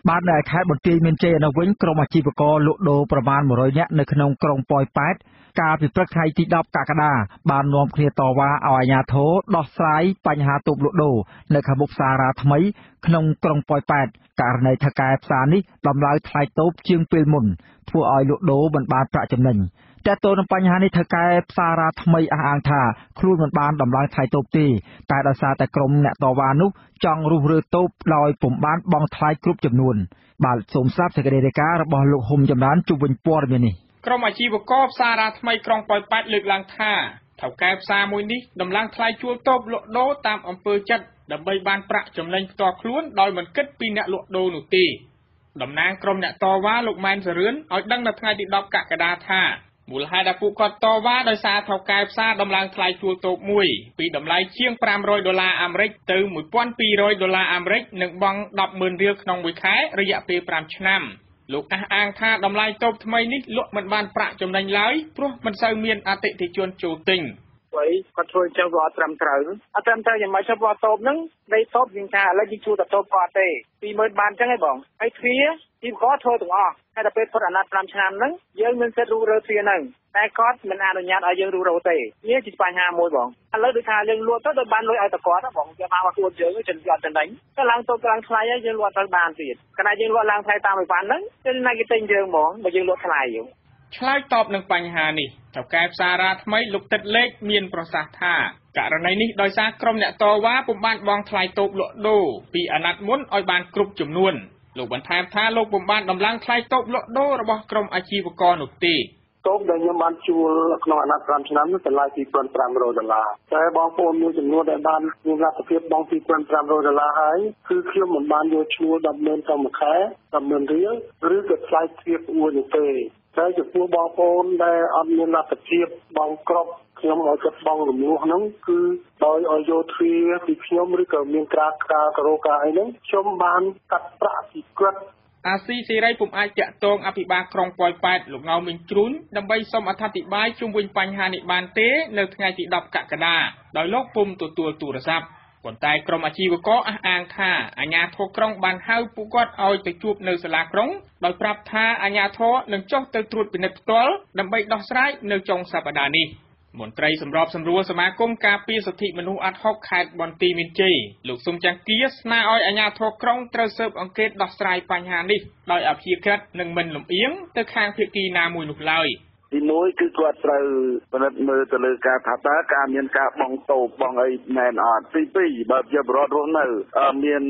បាទនៅខេត្តបន្ទាយមានជ័យឯនោះវិញក្រុមអាជីវករលក់ដូរប្រមាណ100នាក់នៅក្នុងក្រុងប៉ោយប៉ែតកាលពីព្រឹកថ្ងៃទី10កក្កដាបាននាំគ្នាតវ៉ាឲ្យអាជ្ញាធរដោះស្រាយបញ្ហាតូបលក់ដូរនៅខាងមុខផ្សាររ៉ាថ្មីក្នុងក្រុងប៉ោយប៉ែតករណីថៅកែផ្សារនេះដំឡើងថ្លៃតូបជាងពេលមុនធ្វើឲ្យលក់ដូរមិនបានប្រាក់ចំណេញតែទោះនឹងបញ្ហានេះថៅកែផ្សាររ៉ាថ្មីអះអាងថាខ្លួនមិនបានដំឡើងថ្លៃតូបទេតែដោយសារតែក្រុមអ្នកតវ៉ានោះចង់រុះរើតូបដោយពុំបានបង់ថ្លៃគ្រប់ចំនួនបាទសូមស្ដាប់សេចក្តីរាយការណ៍របស់លោកហ៊ុំចម្រើនជុំវិញព័ត៌មាននេះក្រុមអាជីវករផ្សាររ៉ាថ្មីក្រុងប៉ោយប៉ែតលើកឡើងថាថៅកែផ្សារមួយនេះដំឡើងថ្លៃជួលតូបលក់ដូរតាមអំពើចិត្តដើម្បីបានប្រាក់ចំណេញផ្ទាល់ខ្លួនដោយមិនគិតពីអ្នកលក់ដូរនោះទេតំណាងក្រុមអ្នកតវ៉ាលោកម៉ែនសរឿនឲ្យដឹងនៅថ្ងៃទី10កក្កដាថាមូលហេតុដែលពួកគាត់តវ៉ាដោយសារថៅកែផ្សារដំឡើងថ្លៃជួលតូបមួយពីតម្លៃជាង500ដុល្លារអាមេរិកទៅ1200ដុល្លារអាមេរិកនិងបង់100,000រៀលក្នុងមួយខែរយៈពេល5ឆ្នាំលោកអះអាងថាតម្លៃតូបថ្មីនេះលក់មិនបានប្រាក់ចំណេញឡើយព្រោះមិនសូវមានអតិថិជនចូលទិញអ្វីគាត់ធ្វើអញ្ចឹងវាអត់ត្រឹមត្រូវអត់ត្រឹមត្រូវយ៉ាងម៉េចចុះព្រោះតូបហ្នឹងដីតូបយើងថាឥឡូវយើងជួលតែតូបគាត់ទេ20000បានអញ្ចឹងហីបងហើយទ្វារទីគាត់ធ្វើទាំងអស់ហើយដល់ពេលផុតអាណត្តិ5ឆ្នាំហ្នឹងយើងមានសិទ្ធិរុះរើទ្វារហ្នឹងតែគាត់មិនអនុញ្ញាតឲ្យយើងរុះរើទេនេះជាបញ្ហាមួយបងឥឡូវដូចថាយើងលក់ទៅដូចបានលុយឲ្យតែគាត់បងគេមកខ្លួនយើងចិនអត់ចំណេញទៅឡើងតូបឡើងថ្លៃហើយយើងលក់ទៅបានទៀតកាលណាយើងលក់ឡើងថ្លៃតាមអីវ៉ាន់ហ្នឹងគេណាគេទិញយើងហ្មងបើយើងលក់ថ្លៃឆ្លើយតបនឹងបញ្ហានេះថៅកែផ្សាររ៉ាថ្មីលោកទឹកលេខមានប្រសាសន៍ថាករណីនេះដោយសារក្រុមអ្នកតវ៉ាពុំបានបង់ថ្លៃតូបលក់ដូរពីអាណត្តិមុនឲ្យបានគ្រប់ចំនួនលោកបន្ថែមថាលោកពុំបានដំឡើងថ្លៃតូបលក់ដូររបស់ក្រុមអាជីវករនោះទេតូបដែលខ្ញុំបានជួលក្នុងអាណត្តិ5ឆ្នាំនោះតម្លៃ2500ដុល្លារតែបងប្អូនមួយចំនួនដែលបានមានលទ្ធភាពបង់2500ដុល្លារហើយគឺខ្ញុំមិនបានយកឈ្នួល100,000ទៅមួយខែ100,000រៀលឬក៏ថ្លៃទ្វារប្អួរនោះទេតែចំពោះបងប្អូនដែលអត់មានលទ្ធភាពបង់គ្រប់ខ្ញុំឲ្យគាត់បង់រំលោះហ្នឹងគឺដោយឲ្យយកទ្វារពីខ្ញុំឬក៏មានក្រាការការោការអីហ្នឹងខ្ញុំបានកាត់ប្រាក់ពីគាត់អាស៊ីសេរីពុំអាចទាក់ទងអភិបាលក្រុងប៉ោយប៉ែតលោកងៅមីងជ្រូនដើម្បីសុំអត្ថាធិប្បាយជុំវិញបញ្ហានេះបានទេនៅថ្ងៃទី10កក្កដាដោយលោកពុំទទួលទូរស័ព្ទ ប៉ុន្តែក្រុមអាជីវករអះអាងថាអាជ្ញាធរក្រុងបានហៅពួកគាត់ឲ្យទៅជួបនៅសាលាក្រុងដោយប្រាប់ថាអាជ្ញាធរនឹងចុះទៅត្រួតពិនិត្យផ្ទាល់ដើម្បីដោះស្រាយនៅចុងសប្តាហ៍នេះ។ មន្ត្រីសម្របសម្រួលសមាគមការពារសិទ្ធិមនុស្សអាដហុកខេត្តបន្ទាយមានជ័យលោកស៊ុំច័ន្ទគាស្នើឲ្យអាជ្ញាធរក្រុងត្រូវស៊ើបអង្កេតដោះស្រាយបញ្ហានេះដោយអព្យាក្រឹតនិងមិនលំអៀងទៅខាងភាគីណាមួយនោះឡើយ។ ទីមួយគឺគាត់ត្រូវពិនិត្យមើលទៅលើការថាតើការមានការបង់តូបបង់អីមែនអត់ទីពីរបើជាបរិវត្តរស់នៅមាន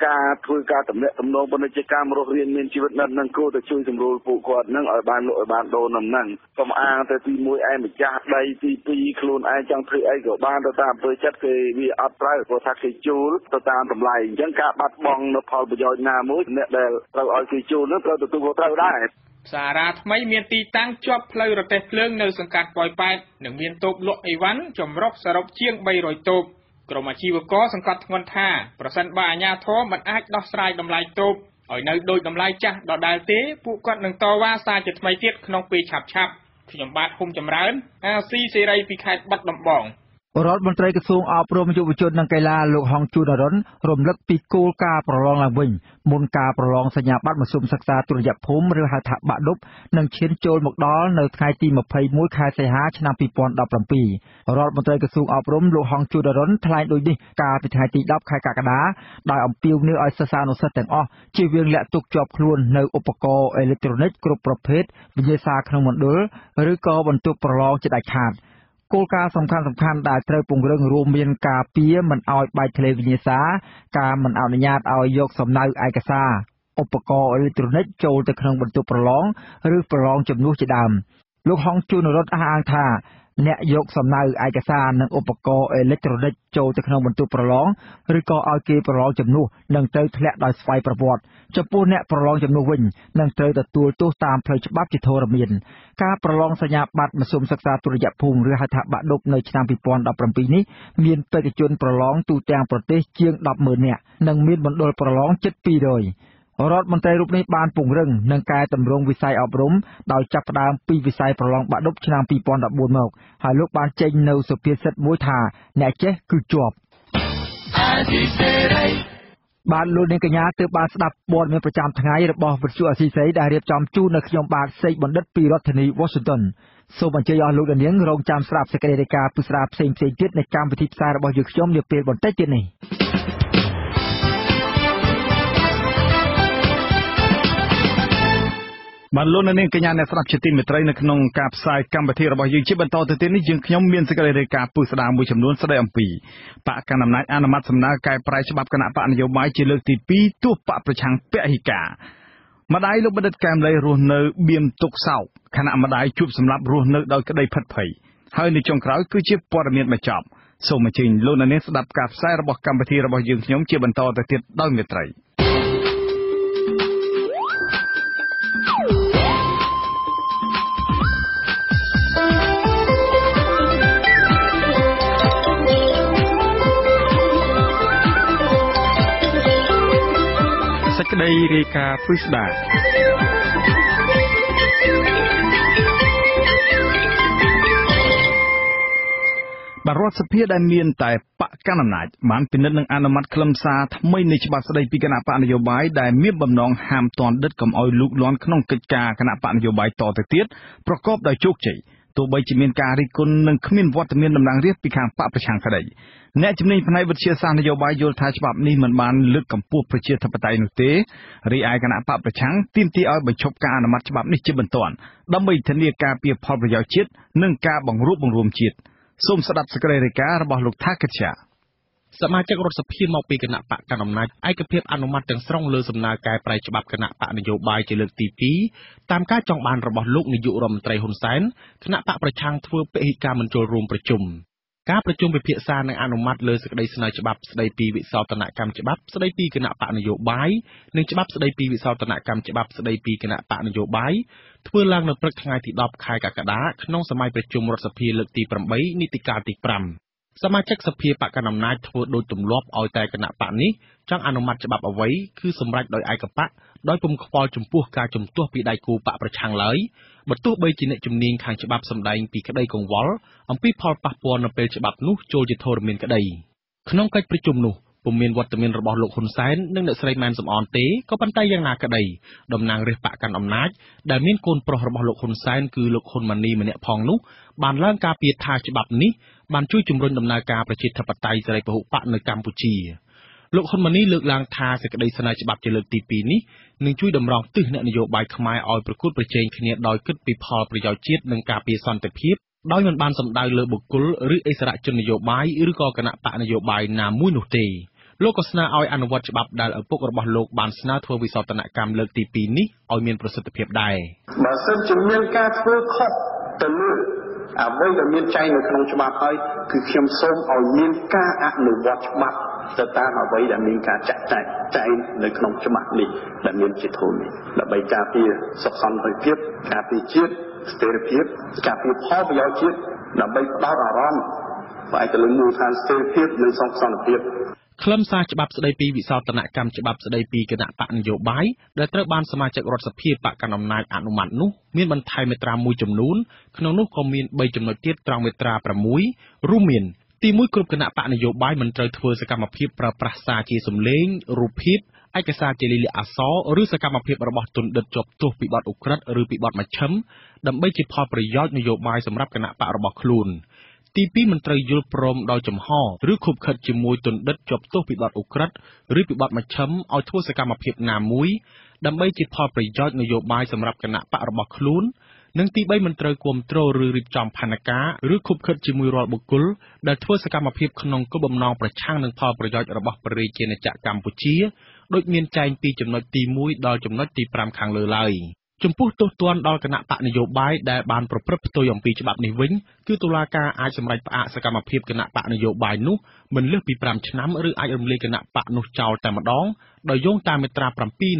ការធ្វើការតំណាក់តំណងពាណិជ្ជកម្មរស់រានមានជីវិតនៅនឹងគួរតែជួយសម្រួលពួកគាត់នឹងឲ្យបានលក់ឲ្យបានដូរនឹងហ្នឹងកុំអាងទៅទីមួយឯងម្ចាស់ដីទីពីរខ្លួនឯងចង់ធ្វើអីក៏បានទៅតាមអំពើចិត្តគេវាអត់ត្រូវព្រោះថាគេជួលទៅតាមតម្លៃអញ្ចឹងការបាត់បង់នៅផលប្រយោជន៍ណាមួយអ្នកដែលត្រូវឲ្យគេជួលនឹងត្រូវទទួលខុសត្រូវដែរ។ ផ្សាររ៉ាថ្មីមានទីតាំងជាប់ផ្លូវរទេះភ្លើងនៅសង្កាត់ប៉ោយប៉ែតនិងមានតូបលក់អីវ៉ាន់ចម្រុះសរុបជាង300តូបក្រុមអាជីវករសង្កត់ធ្ងន់ថាប្រសិនបើអាជ្ញាធរមិនអាចដោះស្រាយតម្លៃតូបឲ្យនៅដូចតម្លៃចាស់ដដែលទេពួកគាត់នឹងតវ៉ាសារជាថ្មីទៀតក្នុងពេលឆាប់ៗខ្ញុំបាទហ៊ុំចម្រើនអាស៊ីសេរីពីខេត្តបាត់ដំបង។ រដ្ឋមន្ត្រីក្រសួងអប់រំយុវជននិងកីឡាលោកហងជួនអរុនរំលឹកពីគោលការណ៍ប្រឡងឡើងវិញមុនការប្រឡងសញ្ញាបត្រមធ្យមសិក្សាទុតិយភូមិឬហៅថាបាក់ឌុបនឹងឈានចូលមកដល់នៅថ្ងៃទី21ខែសីហាឆ្នាំ2017រដ្ឋមន្ត្រីក្រសួងអប់រំលោកហងជួនអរុនថ្លែងដូចនេះកាលពីថ្ងៃទី10ខែកក្កដាដោយអំពាវនាវឲ្យសិស្សានុសិស្សទាំងអស់ជៀសវាងលាក់ទុកជាប់ខ្លួននៅឧបករណ៍អេឡិចត្រូនិកគ្រប់ប្រភេទវិញ្ញាសាក្នុងមណ្ឌលឬក៏បន្ទប់ប្រឡងជាដាច់ខាតគោលការណ៍សំខាន់ៗដែលត្រូវពង្រឹងរួមមានការពារមិនឲ្យបែកធ្លាយវិញ្ញាសាការមិនអនុញ្ញាតឲ្យយកសំណៅឯកសារឧបករណ៍អេឡិចត្រូនិកចូលទៅក្នុងបន្ទប់ប្រឡងឬប្រឡងជំនួសជាដើមលោកហងជួនរតអះអាងថាអ្នកយកសំណៅឯកសារនិងឧបករណ៍អេឡិចត្រូនិកចូលទៅក្នុងបន្ទប់ប្រឡងឬក៏ឲ្យគេប្រឡងជំនួសនឹងត្រូវធ្លាក់ដោយស្វ័យប្រវត្តិចំពោះអ្នកប្រឡងជំនួសវិញនឹងត្រូវទទួលទោសតាមផ្លូវច្បាប់ជាធរមានការប្រឡងសញ្ញាបត្រមធ្យមសិក្សាទុតិយភូមិឬហៅថាបាក់ឌុបនៅឆ្នាំ2017នេះមានបេក្ខជនប្រឡងទូទាំងប្រទេសជាង 100,000 នាក់និងមានមណ្ឌលប្រឡងជិត200រដ្ឋមន្ត្រីរូបនេះបានពង្រឹងនិងកែតម្រង់វិស័យអប់រំដោយចាប់ផ្ដើមពីវិស័យប្រឡងបាក់ឌុបឆ្នាំ2014មកហើយលោកបានចេញនូវសុភាសិតមួយថាអ្នកចេះគឺជាប់បាទលោកនាងកញ្ញាទើបបានស្ដាប់ព័ត៌មានប្រចាំថ្ងៃរបស់វិទ្យុអាស៊ីសេរីដែលរៀបចំជូននៅខ្ញុំបាទសេកបណ្ឌិតពីរដ្ឋធានី Washington សូមអញ្ជើញអស់លោកនាងរងចាំស្ដាប់សេចក្តីរាយការណ៍ពិស្ដារផ្សេងៗទៀតនៃកម្មវិធីផ្សាយរបស់យើងខ្ញុំនាពេលបន្តិចទៀតនេះ។ បាទលោកនាងកញ្ញាអ្នកស្ដាប់ជាទីមេត្រីនៅក្នុងការផ្សាយកម្មវិធីរបស់យើងជាបន្តទៅទៀតនេះយើងខ្ញុំមានសេចក្តីរាយការណ៍ពិស្ដារមួយចំនួនស្ដីអំពីបក្សកណ្ដាលអំណាចអនុម័តសំណើកែប្រែច្បាប់គណបក្សនយោបាយជាលើកទី2ទោះបក្សប្រឆាំងពហិការម្ដាយលោកបណ្ឌិតកែមលីរស់នៅបៀមទុកសោកខណៈម្ដាយជួបសម្លាប់រស់នៅដោយក្តីភិតភ័យហើយនៅចុងក្រោយគឺជាព័ត៌មានបញ្ចប់សូមអញ្ជើញលោកនាងស្ដាប់ការផ្សាយរបស់កម្មវិធីរបស់យើងខ្ញុំជាបន្តទៅទៀតដោយមេត្រីសេចក្តីរាយការណ៍ពិស្ដាបាទរដ្ឋសភាដែលមានតែបក្សកាន់អំណាចបានពិនិត្យនិងអនុម័តខ្លឹមសារថ្មីនៃច្បាប់ស្តីពីគណបក្សនយោបាយដែលមានបំណងហាមទណ្ឌិតកុំឲ្យលូកលាន់ក្នុងកិច្ចការគណបក្សនយោបាយតទៅទៀតប្រកបដោយជោគជ័យទោះបីជាមានការរិះគន់និងគ្មានវត្តមានតំណាងរាស្ត្រពីខាងបក្សប្រឆាំងក្តីអ្នកជំនាញផ្នែកវិទ្យាសាស្ត្រនយោបាយយល់ថាច្បាប់នេះមិនបានលើកកម្ពស់ប្រជាធិបតេយ្យនោះទេរីឯគណបក្សប្រឆាំងទាមទារឲ្យបញ្ឈប់ការអនុម័តច្បាប់នេះជាបន្ទាន់ដើម្បីធានាការពារផលប្រយោជន៍ជាតិនិងការបង្រួបបង្រួមជាតិសូមស្ដាប់សេចក្តីរាយការណ៍របស់លោកថាកិច្ឆាសមាជិករដ្ឋសភាមកពីគណបក្សកាន់អំណាចឯកភាពអនុម័តទាំងស្រុងលើសំណើកែប្រែច្បាប់គណបក្សនយោបាយជាលើកទី2តាមការចង់បានរបស់លោកនាយករដ្ឋមន្ត្រីហ៊ុនសែនគណបក្សប្រឆាំងធ្វើពហិការមិនចូលរួមប្រជុំការប្រជុំពិភាក្សានិងអនុម័តលើសេចក្តីស្នើច្បាប់ស្តីពីវិសោធនកម្មច្បាប់ស្តីពីគណបក្សនយោបាយនិងច្បាប់ស្តីពីវិសោធនកម្មច្បាប់ស្តីពីគណបក្សនយោបាយធ្វើឡើងនៅព្រឹកថ្ងៃទី10ខែកក្កដាក្នុងសម័យប្រជុំរដ្ឋសភាលើកទី8នីតិកាលទី5សមាជិកសភាបក្សកាន់អំណាចធ្វើដូចទម្លាប់ឲ្យតែគណបក្សនេះចង់អនុម័តច្បាប់អ្វីគឺសម្រេចដោយឯកបក្សដោយពុំខ្វល់ចំពោះការជំទាស់ពីដៃគូបក្សប្រឆាំងឡើយបើទោះបីជាអ្នកជំនាញខាងច្បាប់សម្ដែងពីក្តីកង្វល់អំពីផលប៉ះពាល់នៅពេលច្បាប់នោះចូលជាធរមានក្តី ក្នុងកិច្ចប្រជុំនោះ ពុំមានវត្តមានរបស់លោក ហ៊ុន សែន និងអ្នកស្រី ម៉ែន សំអន ទេ ក៏ប៉ុន្តែយ៉ាងណាក្តី តំណាងរាស្ត្របក្សកាន់អំណាចដែលមានកូនប្រុសរបស់លោក ហ៊ុន សែន គឺលោក ហ៊ុន ម៉ានី ម្នាក់ផងនោះ បានឡើងការពារថា ច្បាប់នេះបានជួយជំរុញដំណើរការប្រជាធិបតេយ្យសេរីពហុបក្សនៅកម្ពុជា។ លោក ហ៊ុន ម៉ានី លើកឡើងថា សេចក្តីស្នើច្បាប់ជាលើកទី២នេះ នឹងជួយតម្រង់ទិសអ្នកនយោបាយខ្មែរឲ្យប្រកួតប្រជែងគ្នាដោយគិតពីផលប្រយោជន៍ជាតិ និងការពារសន្តិភាព ដោយមិនបានសំដៅលើបុគ្គល ឬឥស្សរជននយោបាយ ឬក៏គណបក្សនយោបាយណាមួយនោះទេ។ លោកក៏ស្នើឲ្យអនុវត្តច្បាប់ដែលឪពុករបស់លោកបានស្នើធ្វើវិសោធនកម្មលើកទី២នេះឲ្យមានប្រសិទ្ធភាពដែរ។ បើសិនជាមានការធ្វើខុសទៅលើអ្វីដែលមានចែងនៅក្នុងច្បាប់ហើយ គឺខ្ញុំសូមឲ្យមានការអនុវត្តច្បាប់ទៅតាមអ្វីដែលមានការចាត់ចែងនៅក្នុងច្បាប់នេះដែលមានជាធូរនេះ ដើម្បីការពារសុខសន្តិភាព ការពារជាតិ ស្ថិរភាព ការពារផលប្រយោជន៍ជាតិ ដើម្បីផ្ដោតអារម្មណ៍ផ្អែកទៅលើមូលដ្ឋានស្ថិរភាពនិងសុខសន្តិភាព។ ខ្លឹមសារច្បាប់ស្ដីពីវិសោធនកម្មច្បាប់ស្ដីពីគណបក្សនយោបាយដែលត្រូវបានសមាជិករដ្ឋសភាបក្សកាន់អំណាចអនុម័តនោះ មានបន្ថែមមាត្រាមួយចំនួន ក្នុងនោះក៏មាន ៣ចំណុចទៀតត្រង់មាត្រា៦ រួមមាន ទី១ គ្រប់គណបក្សនយោបាយមិនត្រូវធ្វើសកម្មភាពប្រើប្រាស់សារជាសំឡេង រូបភាព ឯកសារជាលាយលក្ខណ៍អក្សរ ឬសកម្មភាពរបស់ទណ្ឌិតជាប់ទោសពីបទឧក្រិដ្ឋ ឬពីបទមជ្ឈិម ដើម្បីជាផលប្រយោជន៍នយោបាយសម្រាប់គណបក្សរបស់ខ្លួន។ ទី២ មិនត្រូវយល់ព្រមដោយចំហ ឬឃុបឃិតជាមួយទណ្ឌិតជាប់ទោសពីបទឧក្រិដ្ឋ ឬពីបទមជ្ឈិមឲ្យធ្វើសកម្មភាពណាមួយ ដើម្បីជាផលប្រយោជន៍នយោបាយសម្រាប់គណបក្សរបស់ខ្លួន និងទី៣ មិនត្រូវគាំទ្រ ឬរៀបចំផែនការ ឬឃុបឃិតជាមួយរាល់បុគ្គលដែលធ្វើសកម្មភាពក្នុងគោលបំណងប្រឆាំងនឹងផលប្រយោជន៍របស់ព្រះរាជាណាចក្រកម្ពុជា ដូចមានចែងពីចំណុចទី១ ដល់ចំណុចទី៥ ខាងលើឡើយ។ ចំពោះទោសទណ្ឌដល់គណបក្សនយោបាយដែលបានប្រព្រឹត្តផ្ទុយអំពីច្បាប់នេះវិញ គឺតុលាការអាចសម្រេចផ្អាកសកម្មភាពគណបក្សនយោបាយនោះមិនលើសពី ៥ឆ្នាំ ឬអាចរំលាយគណបក្សនោះចោលតែម្តង ដោយយោងតាមមាត្រា៧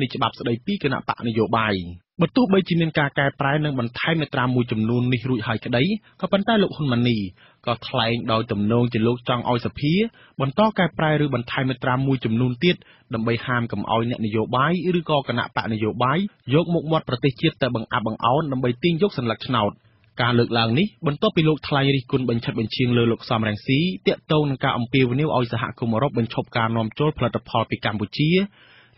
នៃច្បាប់ស្ដីពីគណបក្សនយោបាយ។ បើទោះបីជាមានការកែប្រែ និងបន្ថែមមាត្រាមួយចំនួននេះរួចហើយក្តី ក៏ប៉ុន្តែលោក ហ៊ុន ម៉ានី ក៏ថ្លែងដោយទំនងជាលោកចង់ឲ្យសភាបន្តកែប្រែ ឬបន្ថែមមាត្រាមួយចំនួនទៀត ដើម្បីហាមកុំឲ្យអ្នកនយោបាយ ឬគណបក្សនយោបាយយកមុខមាត់ប្រទេសជាតិទៅបង្អាប់បង្អោនដើម្បីទាញយកសន្លឹកឆ្នោត។ ការលើកឡើងនេះ បន្ទាប់ពីលោកថ្លែងរិះគន់បញ្ឆិតបញ្ឆៀងលើលោក សម រង្ស៊ី ទាក់ទងនឹងការអំពាវនាវឲ្យសហគមន៍អឺរ៉ុបបញ្ឈប់ការនាំចូលផលិតផលពីកម្ពុជា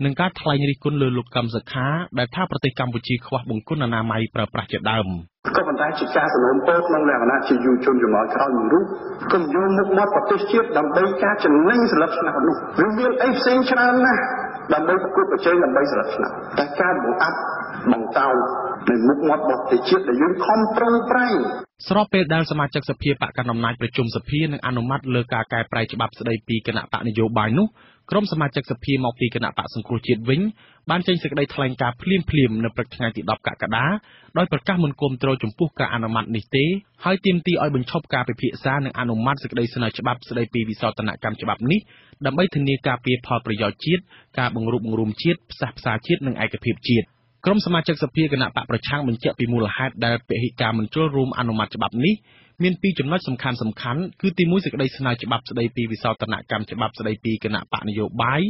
និងការថ្លែងរិះគន់លើលោក កឹម សុខា ដែលថាប្រទេសកម្ពុជា ខ្វះបង្គន់អនាម័យប្រើប្រាស់ជាដើម។ ក៏ប៉ុន្តែជាការសំណូមពរក្នុងលក្ខណៈជាយុវជនជំនាន់ក្រោយមួយរូប កុំយកមុខមាត់ប្រទេសជាតិដើម្បីការចំណេញសន្លឹកឆ្នោតនោះ វាមានអីផ្សេងច្រើនណាស់ដើម្បីប្រកួតប្រជែងដើម្បីសន្លឹកឆ្នោត តែការបង្អាប់បង្តោននៃមុខមាត់របស់ប្រទេសជាតិដែលយើងខំប្រឹងប្រែង។ ស្របពេលដែលសមាជិកសភាបក្សកាន់អំណាចប្រជុំសភានឹងអនុម័តលើការកែប្រែច្បាប់ស្ដីពីគណបក្សនយោបាយនោះ ក្រុមសមាជិកសភាមកពីគណបក្សសង្គ្រោះជាតិវិញ បានចេញសេចក្តីថ្លែងការណ៍ភ្លាមៗនៅព្រឹកថ្ងៃទី១០ កក្កដា ដោយប្រកាសមិនគាំទ្រចំពោះការអនុម័តនេះទេ ហើយទាមទារឲ្យបញ្ឈប់ការពិភាក្សា និងអនុម័តសេចក្តីស្នើច្បាប់ស្ដីពីវិសោធនកម្មច្បាប់នេះ ដើម្បីធានាការពារផលប្រយោជន៍ជាតិ ការបង្រួបបង្រួមជាតិ ផ្សះផ្សាជាតិ និងឯកភាពជាតិ។ ក្រុមសមាជិកសភាគណបក្សប្រឆាំងបញ្ជាក់ពីមូលហេតុដែលពហិការមិនចូលរួមអនុម័តច្បាប់នេះ មានពីរចំណុចសំខាន់ៗ គឺទី១ សេចក្តីស្នើច្បាប់ស្ដីពីវិសោធនកម្មច្បាប់ស្ដីពីគណបក្សនយោបាយ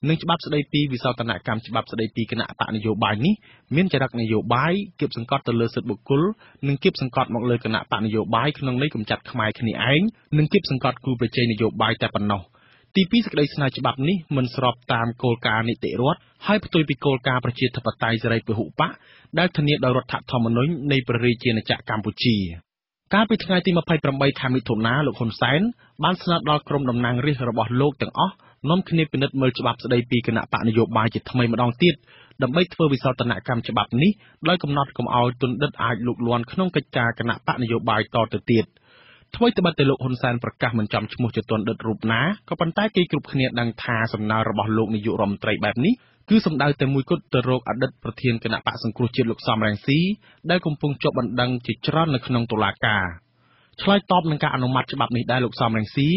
និងច្បាប់ស្ដីពីវិសោធនកម្មច្បាប់ស្ដីពីគណបក្សនយោបាយនេះ មានចរិតនយោបាយ គាបសង្កត់ទៅលើសិទ្ធិបុគ្គល និងគាបសង្កត់មកលើគណបក្សនយោបាយក្នុងន័យកម្ចាត់ខ្មែរគ្នាឯង និងគាបសង្កត់គូប្រជែងនយោបាយតែប៉ុណ្ណោះ។ ទី២ សេចក្តីស្នើច្បាប់នេះមិនស្របតាមគោលការណ៍នីតិរដ្ឋ ហើយផ្ទុយពីគោលការណ៍ប្រជាធិបតេយ្យសេរីពហុបក្ស ដែលធានាដោយរដ្ឋធម្មនុញ្ញនៃព្រះរាជាណាចក្រកម្ពុជា។ កាលពីថ្ងៃទី២៨ ខែមិថុនា លោក ហ៊ុន សែន បានស្នើដល់ក្រុមតំណាងរាស្ត្ររបស់លោកទាំងអស់ នាំគ្នាពិនិត្យមើលច្បាប់ស្ដីពីគណបក្សនយោបាយជាថ្មីម្តងទៀត ដើម្បីធ្វើវិសោធនកម្មច្បាប់នេះ ដោយកំណត់កុំឲ្យទណ្ឌិតអាចលូកលាន់ក្នុងកិច្ចការគណបក្សនយោបាយតទៅទៀត។ ថ្វីត្បិតតែលោក ហ៊ុន សែន ប្រកាសមិនចំឈ្មោះជាទណ្ឌិតរូបណា ក៏ប៉ុន្តែគេគ្រប់គ្នាដឹងថា សំណើរបស់លោកនាយករដ្ឋមន្ត្រីបែបនេះ គឺសំដៅតែមួយគត់ទៅរកអតីតប្រធានគណបក្សសង្គ្រោះជាតិ លោក សម រង្ស៊ី ដែលកំពុងជាប់បណ្ដឹងជាច្រើននៅក្នុងតុលាការ។ ឆ្លើយតបនឹងការអនុម័តច្បាប់នេះដែរ លោក សម រង្ស៊ី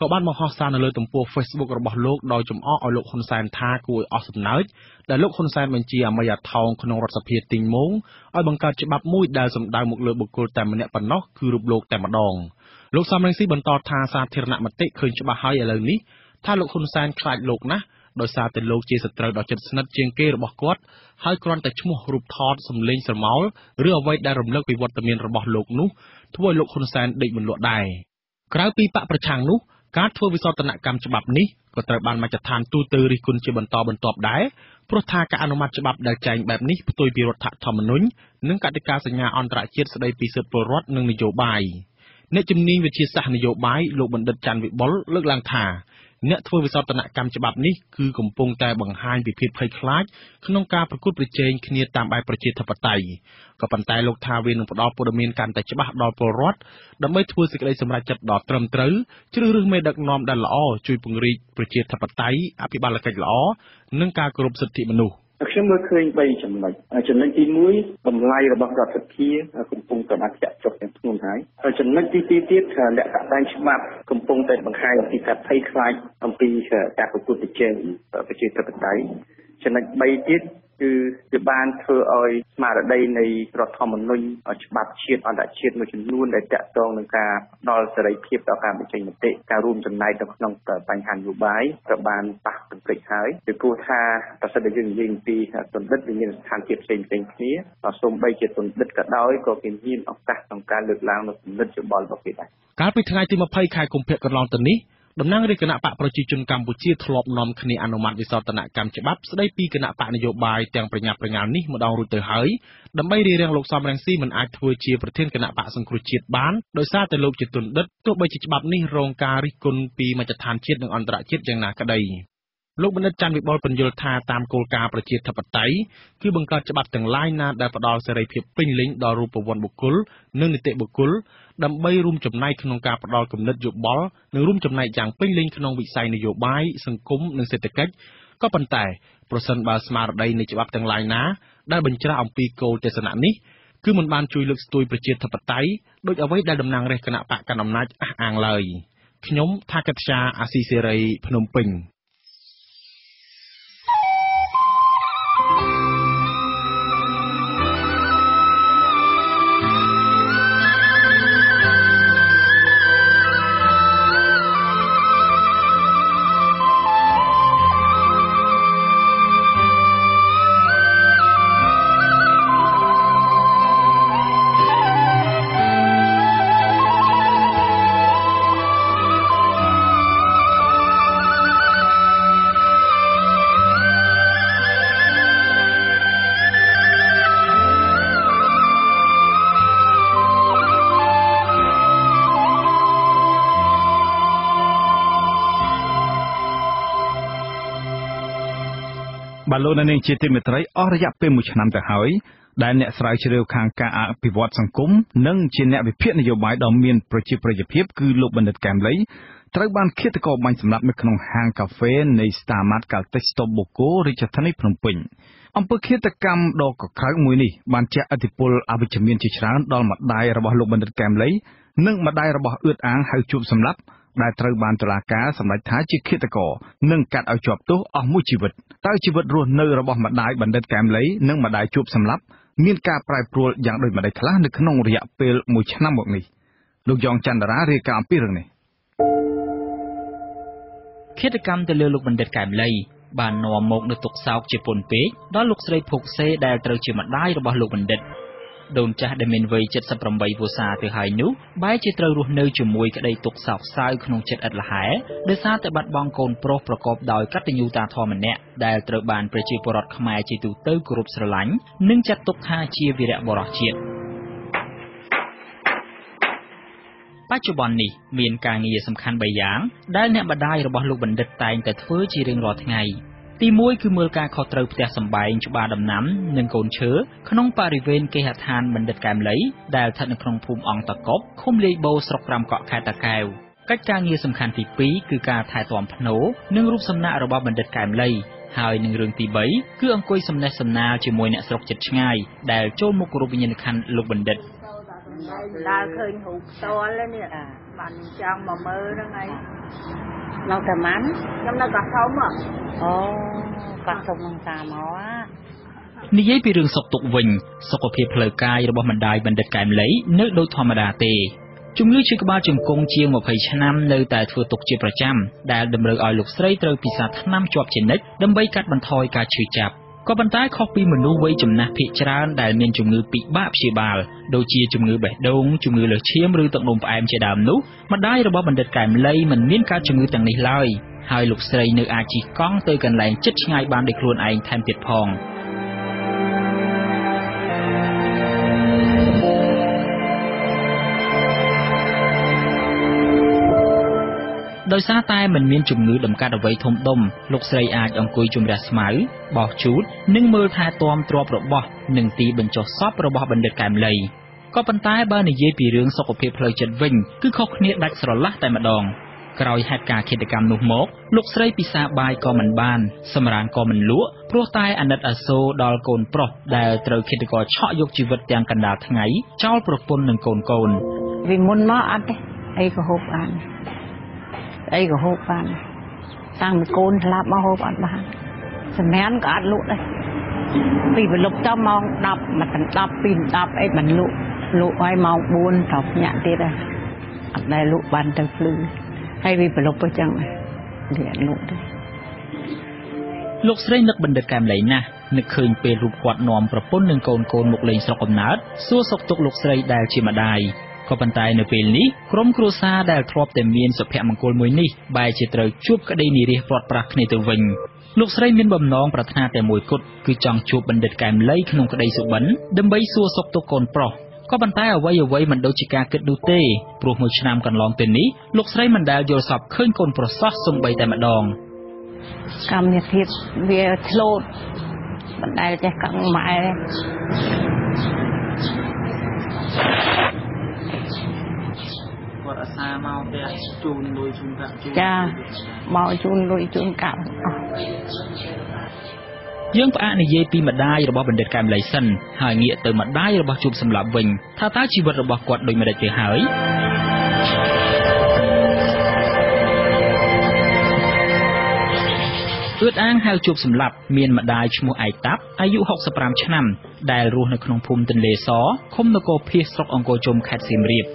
ក៏បានបង្ហោះសារនៅលើទំព័រហ្វេសប៊ុករបស់លោក ដោយចំអកឲ្យលោក ហ៊ុន សែន ថាគួរឲ្យអស់សំណើចដែលលោក ហ៊ុន សែន បញ្ជាអាម៉ីអាថោងក្នុងរដ្ឋសភាទីងមោងឲ្យបង្កើតច្បាប់មួយដែលសំដៅមកលើបុគ្គលតែម្នាក់ប៉ុណ្ណោះ គឺរូបលោកតែម្តង។ លោក សម រង្ស៊ី បន្តថា សាធារណមតិឃើញច្បាស់ហើយឥឡូវនេះថា លោក ហ៊ុន សែន ខ្លាចលោកណាស់ ដោយសារតែលោកជាសត្រូវដ៏ជិតស្និទ្ធជាងគេរបស់គាត់ ហើយគ្រាន់តែឈ្មោះ រូបថត សំឡេងស្រមោល ឬអ្វីដែលរំលឹកពីវត្តមានរបស់លោកនោះ ធ្វើឲ្យលោក ហ៊ុន សែន ដេកមិនលក់ដែរ។ ក្រៅពីបក្សប្រឆាំងនោះ ការធ្វើវិសោធនកម្មច្បាប់នេះ ក៏ត្រូវបានមជ្ឈដ្ឋានទូទៅរិះគន់ជាបន្តបន្ទាប់ដែរ ព្រោះថាការអនុម័តច្បាប់ដែលចែងបែបនេះផ្ទុយពីរដ្ឋធម្មនុញ្ញ និងកតិកាសញ្ញាអន្តរជាតិស្ដីពីសិទ្ធិពលរដ្ឋ និងនយោបាយ។ អ្នកជំនាញវិទ្យាសាស្ត្រនយោបាយ លោកបណ្ឌិត ចាន់ វិបុល លើកឡើងថា អ្នកធ្វើវិសោធនកម្មច្បាប់នេះ គឺកំពុងតែបង្ហាញពីភាពភ័យខ្លាចក្នុងការប្រកួតប្រជែងគ្នាតាមបែបប្រជាធិបតេយ្យ ក៏ប៉ុន្តែលោកថាវានឹងផ្ដល់ព័ត៌មានកាន់តែច្បាស់ដល់ពលរដ្ឋ ដើម្បីធ្វើសេចក្តីសម្រេចចិត្តដ៏ត្រឹមត្រូវ ជ្រើសរើសមេដឹកនាំដែលល្អ ជួយពង្រីកប្រជាធិបតេយ្យ អភិបាលកិច្ចល្អ និងការគោរពសិទ្ធិមនុស្ស។ ខ្ញុំមើលឃើញ 3 ចំណុច។ ចំណុចទី 1 តម្លៃរបស់រដ្ឋសភាកំពុងតែបានធ្លាក់ចុះយ៉ាងធ្ងន់ហើយ។ ចំណុចទី 2 ទៀត អ្នកតាក់តែងច្បាប់កំពុងតែបង្ហាញអំពីការភ័យខ្លាចអំពីការប្រកួតប្រជែងប្រជាធិបតេយ្យ។ ចំណុច 3 ទៀត គឺវាបានធ្វើឲ្យស្មារតីនៃរដ្ឋធម្មនុញ្ញ ច្បាប់ជាតិអន្តរជាតិមួយចំនួនដែលតាក់ទងនឹងការផ្ដល់សេរីភាពដល់ការបញ្ចេញមតិ ការរួមចំណែកនៅក្នុងបញ្ហានយោបាយ ត្រូវបានប៉ះទង្គិចហើយ ពីព្រោះថាប្រសិនបើយើងនិយាយអំពីទណ្ឌិត វាមានស្ថានភាពផ្សេងៗគ្នា សូម្បីជាទណ្ឌិតក៏ដោយ ក៏គេមានឱកាសក្នុងការលើកឡើងនូវគំនិតយោបល់របស់គេដែរ។ កាលពីថ្ងៃទី ២០ ខែកុម្ភៈ កន្លងទៅនេះ តំណាងរាស្ត្រគណបក្សប្រជាជនកម្ពុជា ធ្លាប់នាំគ្នាអនុម័តវិសោធនកម្មច្បាប់ស្ដីពីគណបក្សនយោបាយទាំងប្រញាប់ប្រញាល់នេះម្តងរួចទៅហើយ ដើម្បីរារាំងលោក សម រង្ស៊ី មិនអាចធ្វើជាប្រធានគណបក្សសង្គ្រោះជាតិបាន ដោយសារតែលោកជាទណ្ឌិត ទោះបីជាច្បាប់នេះរងការរិះគន់ពីមជ្ឈដ្ឋានជាតិ និងអន្តរជាតិយ៉ាងណាក្តី។ លោកបណ្ឌិត ចាន់ វិបុល ពន្យល់ថា តាមគោលការណ៍ប្រជាធិបតេយ្យ គឺបង្កើតច្បាប់ទាំងឡាយណាដែលផ្ដល់សេរីភាពពេញលេញដល់រូបវន្តបុគ្គល និងនីតិបុគ្គល ដើម្បីរួមចំណែកក្នុងការផ្ដល់គំនិតយោបល់ និងរួមចំណែកយ៉ាងពេញលេញក្នុងវិស័យនយោបាយ សង្គម និងសេដ្ឋកិច្ច ក៏ប៉ុន្តែប្រសិនបើស្មារតីនៃច្បាប់ទាំងឡាយណាដែលបញ្ច្រាសអំពីគោលទស្សនៈនេះ គឺមិនបានជួយលើកស្ទួយប្រជាធិបតេយ្យដូចអ្វីដែលតំណាងរាស្ត្រគណបក្សកាន់អំណាចអះអាងឡើយ។ ខ្ញុំថា កត្យា អាស៊ីសេរី ភ្នំពេញ។ បាទ លោកអ្នកនាងជាទីមេត្រី អស់រយៈពេលមួយឆ្នាំទៅហើយ ដែលអ្នកស្រាវជ្រាវខាងការអភិវឌ្ឍសង្គម និងជាអ្នកវិភាគនយោបាយដ៏មានប្រជាប្រិយភាព គឺលោកបណ្ឌិត កែម ឡី ត្រូវបានឃាតករបាញ់សម្លាប់នៅក្នុងហាងកាហ្វេនៃ Star Mart Caltex ស្តុបបូកគោ រាជធានីភ្នំពេញ។ អំពើឃាតកម្មដ៏កក្រើកមួយនេះ បានជះឥទ្ធិពលអវិជ្ជមានជាច្រើនដល់ម្ដាយរបស់លោកបណ្ឌិត កែម ឡី និងម្ដាយរបស់អឿត អាង ហៅជួប សម្លាប់ ដែលត្រូវបានតុលាការសម្រេចថាជាឃាតករ និងកាត់ឲ្យជាប់ទោសអស់មួយជីវិត។ តើជីវិតរស់នៅរបស់ម្ដាយបណ្ឌិត កែម ឡី និងម្ដាយជួប សម្លាប់ មានការប្រែប្រួលយ៉ាងដូចម្តេចខ្លះនៅក្នុងរយៈពេលមួយឆ្នាំមកនេះ? លោក យ៉ង ច័ន្ទរា រាយការណ៍អំពីរឿងនេះ។ ឃាតកម្មទៅលើលោកបណ្ឌិត កែម ឡី បាននាំមកនូវទុក្ខសោកជាពន់ពេកដល់លោកស្រី ភោគ សេ ដែលត្រូវជាម្ដាយរបស់លោកបណ្ឌិត។ ដូនចាស់ដែលមានវ័យ 78 វស្សាទៅហើយនោះ បែរជាត្រូវរស់នៅជាមួយក្តីទុក្ខសោកសៅក្នុងចិត្តឥតល្ហែ ដោយសារតែបាត់បង់កូនប្រុសប្រកបដោយកតញ្ញូតាធម៌ម្នាក់ ដែលត្រូវបានប្រជាពលរដ្ឋខ្មែរជាទូទៅគោរពស្រឡាញ់ និងចាត់ទុកថាជាវីរបុរសជាតិ។ បច្ចុប្បន្ននេះ មានការងារសំខាន់ 3 យ៉ាង ដែលអ្នកម្ដាយរបស់លោកបណ្ឌិតតែងតែធ្វើជារៀងរាល់ថ្ងៃ។ ទី 1 គឺមើលការខុសត្រូវផ្ទះសម្បែង ច្បារដំណាំ និងកូនឈើ ក្នុងបរិវេណគេហដ្ឋានបណ្ឌិត កែម ឡី ដែលស្ថិតនៅក្នុងភូមិអង្គតាកុប ឃុំលាយបូរ ស្រុកត្រាំកក់ ខេត្តតាកែវ។ កិច្ចការងារសំខាន់ទី 2 គឺការថែទាំផ្នូរ និងរូបសំណាករបស់បណ្ឌិត កែម ឡី ហើយនឹងរឿងទី 3 គឺអង្គុយសំណេះសំណាលជាមួយអ្នកស្រុកជិតឆ្ងាយ ដែលចូលមកគោរពវិញ្ញាណក្ខន្ធលោកបណ្ឌិត។ ដើរឃើញរូបផ្ទាល់នេះ បានចង់មកមើលហ្នឹងហើយ។ នៅតែម៉ាន់ខ្ញុំនៅកោះធំ អូកោះធំនឹងតាមមក។ និយាយពីរឿងសុខទុក្ខវិញ សុខភាពផ្លូវកាយរបស់ម្ដាយបណ្ឌិត កែម ឡី នៅដូចធម្មតាទេ។ ជំងឺឈឺក្បាលជង្គង់ជាង 20 ឆ្នាំនៅតែធ្វើទុក្ខជាប្រចាំ ដែលតម្រូវឲ្យលោកស្រីត្រូវពិសាថ្នាំជាប់ជានិច្ចដើម្បីកាត់បន្ថយការឈឺចាប់។ ក៏ប៉ុន្តែខុសពីមនុស្សវ័យចំណាស់ភាគច្រើនដែលមានជំងឺពិបាកព្យាបាលដូចជាជំងឺបេះដូងជំងឺលើសឈាមឬទឹកនោមផ្អែមជាដើមនោះម្ដាយរបស់បណ្ឌិតកែមលីមិនមានកើតជំងឺទាំងនេះឡើយហើយលោកស្រីនៅអាចជិះកង់ទៅកន្លែងជិតឆ្ងាយបានដោយខ្លួនឯងថែមទៀតផងដោយសារតែមិនមានជំងឺតម្កាត់អ្វីធំដុំលោកស្រីអាចអង្គុយជម្រះស្មៅបោសជូតនិងមើលថែទាំទ្រព្យរបស់និងទីបញ្ចុះសពរបស់បណ្ឌិតកែមលីក៏ប៉ុន្តែបើនិយាយពីរឿងសុខភាពផ្លូវចិត្តវិញគឺខុសគ្នាដាច់ស្រឡះតែម្ដងក្រោយហេតុការណ៍ឃាតកម្មនោះមកលោកស្រីពិសាបាយក៏មិនបានសម្រានក៏មិនលក់ព្រោះតែអាណិតអាសូរដល់កូនប្រុសដែលត្រូវឃាតករឆក់យកជីវិតទាំងកណ្ដាលថ្ងៃចោលប្រពន្ធនិងកូនពីមុនមកអត់ទេអីក៏ហូបបានអីក៏ហូបបានតាំងពីកូនស្លាប់មកហូបអត់បានសម្រានក៏អត់លក់ដែរពីព្រលប់ទៅម៉ោង10មកដល់10 2 10អីមិនលក់លក់ឲ្យម៉ោង4ត្រូវភ្ញាក់ទៀតដែរអត់ដែលលក់បានទៅភ្លឺហើយវាព្រលប់ទៅចឹងវាអត់លក់ទេលោកស្រីនឹកបណ្ឌិតកែមលីណាស់នឹកឃើញពេលរូបគាត់នាំប្រពន្ធនិងកូនមកលេងស្រុកកំណើតសួរសុខទុក្ខលោកស្រីដែលជាម្ដាយក៏ប៉ុន្តែនៅពេលនេះក្រុមគ្រួសារដែលធ្លាប់តែមានសុភមង្គលមួយនេះបែរជាត្រូវជួបក្តីនិរាសព្រាត់ប្រាសគ្នាទៅវិញលោកស្រីមានបំណងប្រាថ្នាតែមួយគត់គឺចង់ជួបបណ្ឌិតកែមលីក្នុងក្តីសុបិនដើម្បីសួរសុខទុក្ខកូនប្រុសក៏ប៉ុន្តែអ្វីៗមិនដូចជាការគិតនោះទេព្រោះមួយឆ្នាំកន្លងទៅនេះលោកស្រីមិនដែលយល់សប្តិឃើញកូនប្រុសសោះសូម្បីតែម្ដងកម្មភាពវាឆ្លូតមិនដែលចេះកឹងម៉ែគាត់អាសាមកផ្ទះជូនលុយជូនកាក់ជូនចាមកជូនលុយជូនកាក់អស់យើងផ្អាកនិយាយពីម្ដាយរបស់បណ្ឌិតកែមលីសិនហើយងាកទៅម្ដាយរបស់ជួបសម្លាប់វិញថាតើជីវិតរបស់គាត់ដូចម្តេចទៅហើយអឿតអាងហៅជួបសម្លាប់មានម្ដាយឈ្មោះឯកតាប់អាយុ65ឆ្នាំដែលរស់នៅក្នុងភូមិទន្លេសឃុំនគរភាសស្រុកអង្គរជុំខេត្តសៀមរាប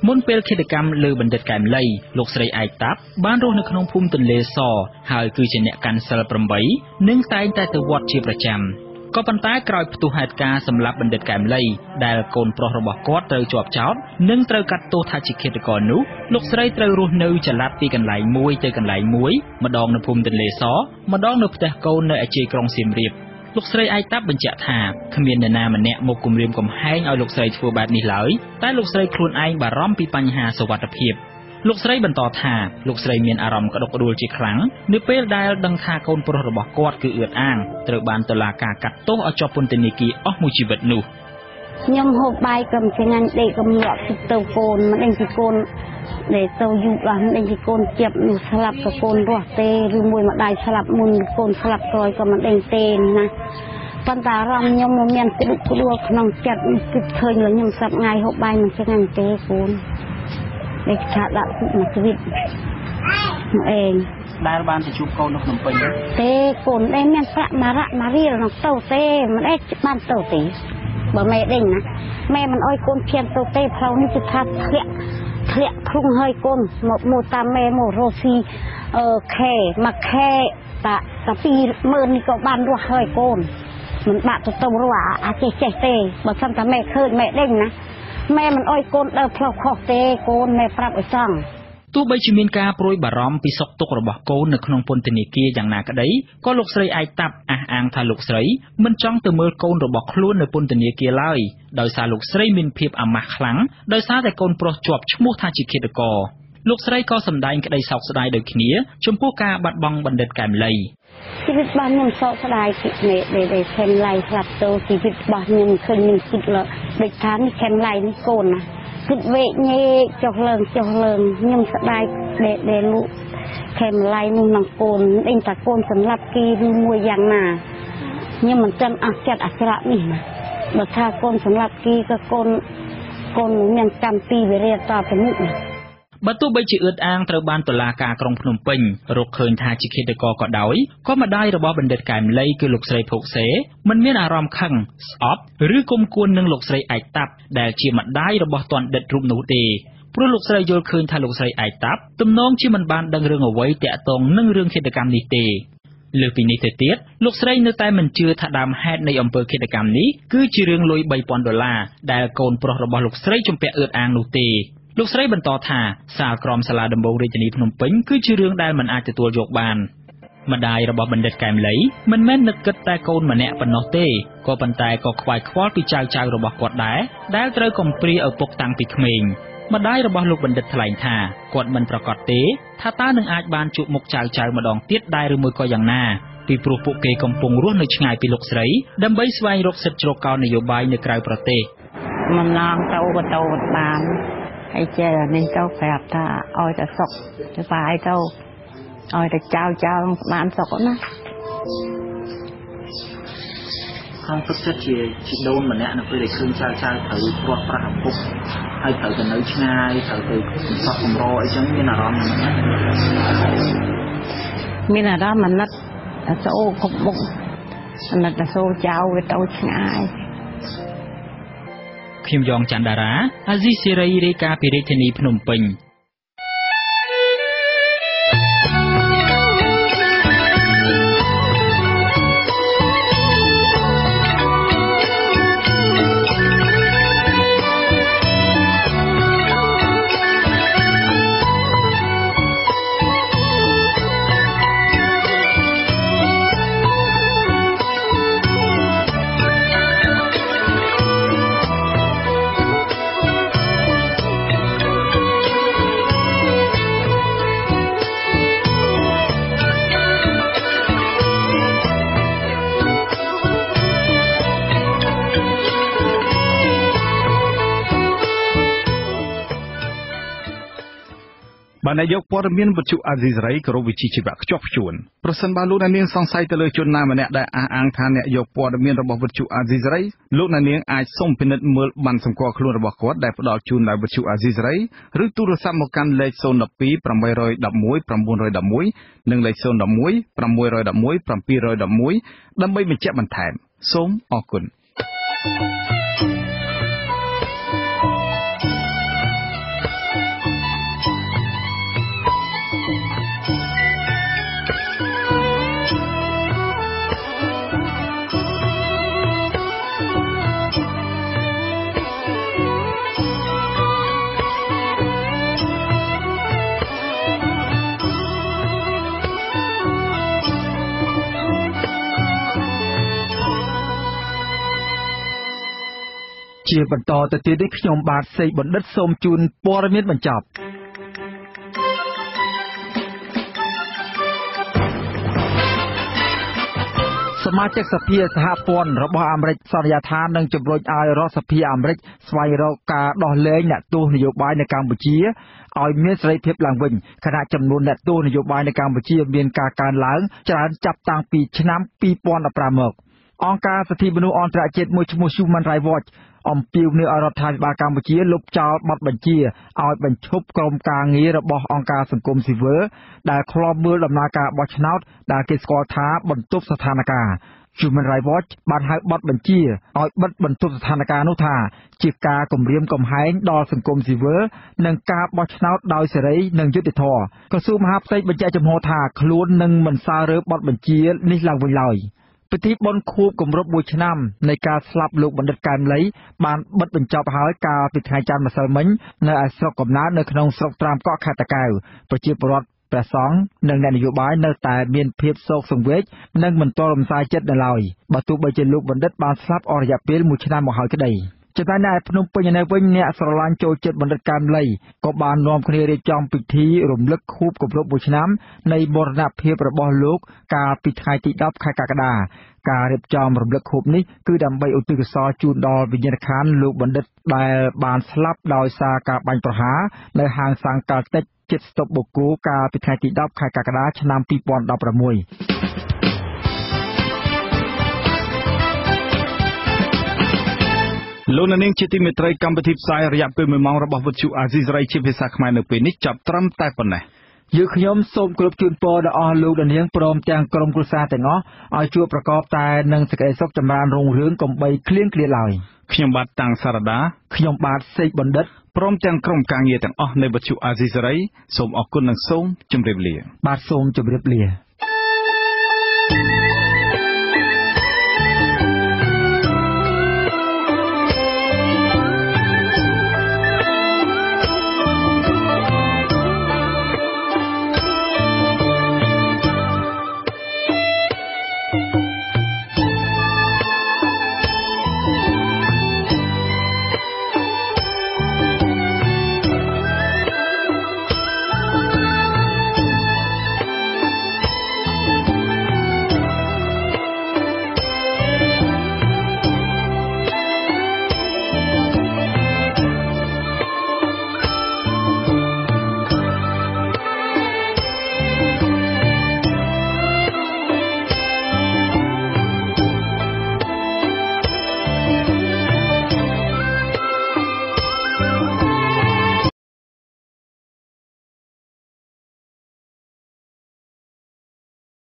មុនពេលឃាតកម្មលើបណ្ឌិតកែមលីលោកស្រីឯកតាប់បានរស់នៅក្នុងភូមិទន្លេសហើយគឺជាអ្នកកាន់សិល8និងតែងតែទៅវត្តជាប្រចាំក៏ប៉ុន្តែក្រោយផ្ទុះហេតុការណ៍សម្លាប់បណ្ឌិតកែមលីដែលកូនប្រុសរបស់គាត់ត្រូវជាប់ចោទនិងត្រូវកាត់ទោសថាជាឃាតករនោះលោកស្រីត្រូវរស់នៅចល័តពីកន្លែងមួយទៅកន្លែងមួយម្ដងនៅភូមិទន្លេសម្ដងនៅផ្ទះកូននៅឯជាយក្រុងសៀមរាបលោកស្រីឯកតាប់បញ្ជាក់ថាគ្មាននរណាម្នាក់មកគំរាមកំហែងឲ្យលោកស្រីធ្វើបែបនេះឡើយតែលោកស្រីខ្លួនឯងបារម្ភពីបញ្ហាសុវត្ថិភាពលោកស្រីបន្តថាលោកស្រីមានអារម្មណ៍ក្តុកក្តួលជាខ្លាំងនៅពេលដែលដឹងថាកូនប្រុសរបស់គាត់គឺអឿតអាងត្រូវបានតុលាការកាត់ទោសឲ្យជាប់ពន្ធនាគារអស់មួយជីវិតនោះខ្ញុំហូបបាយក៏មិនឆ្ងាញ់ដេកក៏មិនលក់ទៅកូនមិនដឹងពីកូនដែលទៅយូរដល់មិនដឹងពីកូនជាប់នោះស្លាប់ក៏កូនរស់ទេឬមួយម្ដាយស្លាប់មុនកូនស្លាប់ក្រោយក៏មិនដឹងទេណាប៉ុន្តែអារម្មណ៍ខ្ញុំមិនមានក្ដុកក្ដួលក្នុងចិត្តគិតឃើញលើខ្ញុំសប្ងាយហូបបាយមិនឆ្ងាញ់ទេកូនដែលថាដាក់គុកមួយជីវិតមកឯងដែលបានទៅជួបកូននៅភ្នំពេញទេកូនឯងមានប្រាក់មួយរ៉ាក់មួយរៀលក្នុងទៅទេមិនឯងបានទៅទេបើម៉ែដេញណាម៉ែមិនអោយកូនភៀនទៅទេផ្លូវនេះគឺថាធ្លាក់ធ្លុងហើយកូនមកមកតាមម៉ែមករស់ស៊ីខេមកខេតា20000នេះក៏បានរស់ហើយកូនមិនបាក់ទៅរស់អាចេះទេបើសិនតែម៉ែឃើញម៉ែដេញណាម៉ែមិនអោយកូនដើរផ្លូវខុសទេកូនម៉ែប្រាប់ឲ្យសង់ទោះបីជាមានការព្រួយបារម្ភពីសុខទុក្ខរបស់កូននៅក្នុងពន្ធនាគារយ៉ាងណាក្តីក៏លោកស្រីឯកតាប់អះអាងថាលោកស្រីមិនចង់ទៅមើលកូនរបស់ខ្លួននៅពន្ធនាគារឡើយដោយសារលោកស្រីមានភាពអាម៉ាស់ខ្លាំងដោយសារតែកូនប្រុសជាប់ឈ្មោះថាជាឃាតករលោកស្រីក៏សម្ដែងក្តីសោកស្ដាយដូចគ្នាចំពោះការបាត់បង់បណ្ឌិតកែមលីជីវិតរបស់ខ្ញុំសោកស្ដាយពីនេះដែលខេមឡៃស្លាប់ទៅជីវិតរបស់ខ្ញុំឃើញខ្ញុំគិតដូចថានេះខេមឡៃនេះកូនណាគិតវែកញែកចុះឡើងខ្ញុំស្ដាយដែលលោកខេមឡៃនោះនឹងកូនដេញតាកូនសម្លាប់គេឬមួយយ៉ាងណាខ្ញុំមិនចឹងអស់ចិត្តអាក្រក់នេះណាបើថាកូនសម្លាប់គេក៏កូនមានកម្មពីវិរិយតទៅមុខណាបើទោះបីជាអឿតអាងត្រូវបានតុលាការក្រុងភ្នំពេញរកឃើញថាជាឃាតករក៏ដោយក៏ម្ដាយរបស់បណ្ឌិតកែមលីគឺលោកស្រីភោគសេមិនមានអារម្មណ៍ខឹងស្អប់ឬគុំគួននឹងលោកស្រីឯកតាប់ដែលជាម្ដាយរបស់ទណ្ឌិតរូបនោះទេព្រោះលោកស្រីយល់ឃើញថាលោកស្រីឯកតាប់ទំនងជាមិនបានដឹងរឿងអ្វីទាក់ទងនឹងរឿងឃាតកម្មនេះទេ លើសពីនេះទៅទៀត លោកស្រីនៅតែមិនជឿថាដើមហេតុនៃអំពើឃាតកម្មនេះ គឺជារឿងលុយ 3000 ដុល្លារដែលកូនប្រុសរបស់លោកស្រីជំពាក់អឿតអាងនោះទេ។ លោកស្រីបន្តថា សាលក្រមសាលាដំបូងរាជធានីភ្នំពេញ គឺជារឿងដែលមិនអាចទទួលយកបាន។ ម្ដាយរបស់បណ្ឌិតកែម ឡី មិនមែននឹកគិតតែកូនម្នាក់ប៉ុណ្ណោះទេ ក៏ប៉ុន្តែក៏ខ្វាយខ្វល់ពីចៅៗរបស់គាត់ដែរ ដែលត្រូវកំព្រាឪពុកតាំងពីក្មេង។ ម្ដាយរបស់លោកបណ្ឌិតថ្លែងថា គាត់មិនប្រាកដទេថាតើនឹងអាចបានជួបមុខចៅៗម្ដងទៀតដែរឬមួយក៏យ៉ាងណា ពីព្រោះពួកគេកំពុងរស់នៅឆ្ងាយពីលោកស្រី ដើម្បីស្វែងរកសិទ្ធិជ្រកកោននយោបាយនៅក្រៅប្រទេស។ ម្លងទៅក៏ទៅមិនបានហើយចេះនេះទៅប្រាប់ថាឲ្យតែសុខសប្បាយទៅឲ្យតែចៅចៅបានសុខណា ក្នុងទឹកចិត្តជាជីដូនម្នាក់នៅពេលដែលឃើញចៅចៅត្រូវព្រាត់ប្រាសឪពុកហើយត្រូវទៅនៅឆ្ងាយត្រូវទៅសោះកម្រអីចឹងមានអារម្មណ៍យ៉ាងណាមានអារម្មណ៍អាណិតអាសូរគ្រប់មុខអាណិតអាសូរចៅវាទៅឆ្ងាយខ្ញុំយ៉ងច័ន្ទដារាអាស៊ីសេរីរាយការណ៍ពីរាជធានីភ្នំពេញ។ បាទអ្នកយកព័ត៌មានវិទ្យុអាស៊ីសេរីគោរពវិជ្ជាជីវៈខ្ជាប់ខ្ជួនប្រសិនបើលោកអ្នកនាងសង្ស័យទៅលើជនណាម្នាក់ដែលអះអាងថាអ្នកយកព័ត៌មានរបស់វិទ្យុអាស៊ីសេរីលោកអ្នកនាងអាចសុំពិនិត្យមើលប័ណ្ណសម្គាល់ខ្លួនរបស់គាត់ដែលផ្ដល់ជូនដោយវិទ្យុអាស៊ីសេរីឬទូរស័ព្ទមកកាន់លេខ012 811 911និងលេខ011 811 711ដើម្បីបញ្ជាក់បន្ថែមសូមអរគុណ។ ជាបន្តទៅទៀតនេះខ្ញុំបាទសេកបណ្ឌិតសូមជូនព័ត៌មានបញ្ចប់សមាជិកសភាសហព័ន្ធរបស់អាមេរិកសន្យាថានឹងជំរុញឲ្យរដ្ឋសភាអាមេរិកស្វែងរកការដោះលែងអ្នកទោសនយោបាយនៅកម្ពុជាឲ្យមានសេរីភាពឡើងវិញខណៈចំនួនអ្នកទោសនយោបាយនៅកម្ពុជាមានការកើនឡើងច្រើនចាប់តាំងពីឆ្នាំ2015មកអង្គការសិទ្ធិមនុស្សអន្តរជាតិមួយឈ្មោះ Human Rights Watch អំពាវនាវឲ្យរដ្ឋាភិបាលកម្ពុជាលុបចោលបទបញ្ជាឲ្យបញ្ឈប់ក្រុមការងាររបស់អង្គការសង្គមស៊ីវិលដែលឃ្លាំមើលដំណើរការបោះឆ្នោតដែលគេស្គាល់ថាបន្ទប់ស្ថានភាព Human Rights Watch បានហៅបទបញ្ជាឲ្យបិទបន្ទប់ស្ថានភាពនោះថាជាការគំរាមកំហែងដល់សង្គមស៊ីវិលនិងការបោះឆ្នោតដោយសេរីនិងយុត្តិធម៌ក្រសួងមហាផ្ទៃបញ្ជាក់ចំហថាខ្លួននឹងមិនសើរើបទបញ្ជានេះឡើងវិញឡើយពិធីបុណ្យខួបគម្រប់1ឆ្នាំនៃការស្លាប់លោកបណ្ឌិតកែម ឡីបានបិទបញ្ចប់ហើយកាលពីថ្ងៃច័ន្ទម្សិលមិញនៅឯស្រុកកំណើតនៅក្នុងស្រុកត្រាំកក់ខេត្តតាកែវប្រជាពលរដ្ឋព្រះសង្ឃនិងអ្នកនយោបាយនៅតែមានភាពសោកសង្វេគនិងមិនទាន់រំសាយចិត្តនៅឡើយបើទោះបីជាលោកបណ្ឌិតបានស្លាប់អស់រយៈពេល1ឆ្នាំមកហើយក្តីចំណែកនៅឯភ្នំពេញឯវិញអ្នកស្រឡាញ់ចូលចិត្តបណ្ឌិតកែម ឡីក៏បាននាំគ្នារៀបចំពិធីរំលឹកខួបគម្រប់1ឆ្នាំនៃមរណភាពរបស់លោកកាលពីថ្ងៃទី10ខែកក្កដាការរៀបចំរំលឹកខួបនេះគឺដើម្បីឧទ្ទិសកុសលជូនដល់វិញ្ញាណក្ខន្ធលោកបណ្ឌិតដែលបានស្លាប់ដោយសារការបាញ់ប្រហារនៅហាងសាំងកាល់តិចជិតស្តុបបូកគោកាលពីថ្ងៃទី10ខែកក្កដាឆ្នាំ2016លោកអ្នកនាងជាទីមេត្រីកម្មវិធីផ្សាយរយៈពេល1ម៉ោងរបស់វិទ្យុអាស៊ីសេរីជាភាសាខ្មែរនៅពេលនេះចាប់ត្រឹមតែប៉ុណ្ណេះយើងខ្ញុំសូមគោរពជូនពរដល់អស់លោកអ្នកនាងព្រមទាំងក្រុមគ្រួសារទាំងអស់ឲ្យជួបប្រកបតែនឹងសេចក្តីសុខចម្រើនរុងរឿងកុំបីឃ្លៀងឃ្លាតឡើយខ្ញុំបាទតាំងសារដាខ្ញុំបាទសេកបណ្ឌិតព្រមទាំងក្រុមការងារទាំងអស់នៃវិទ្យុអាស៊ីសេរីសូមអរគុណនិងសូមជម្រាបលាបាទសូមជម្រាបលា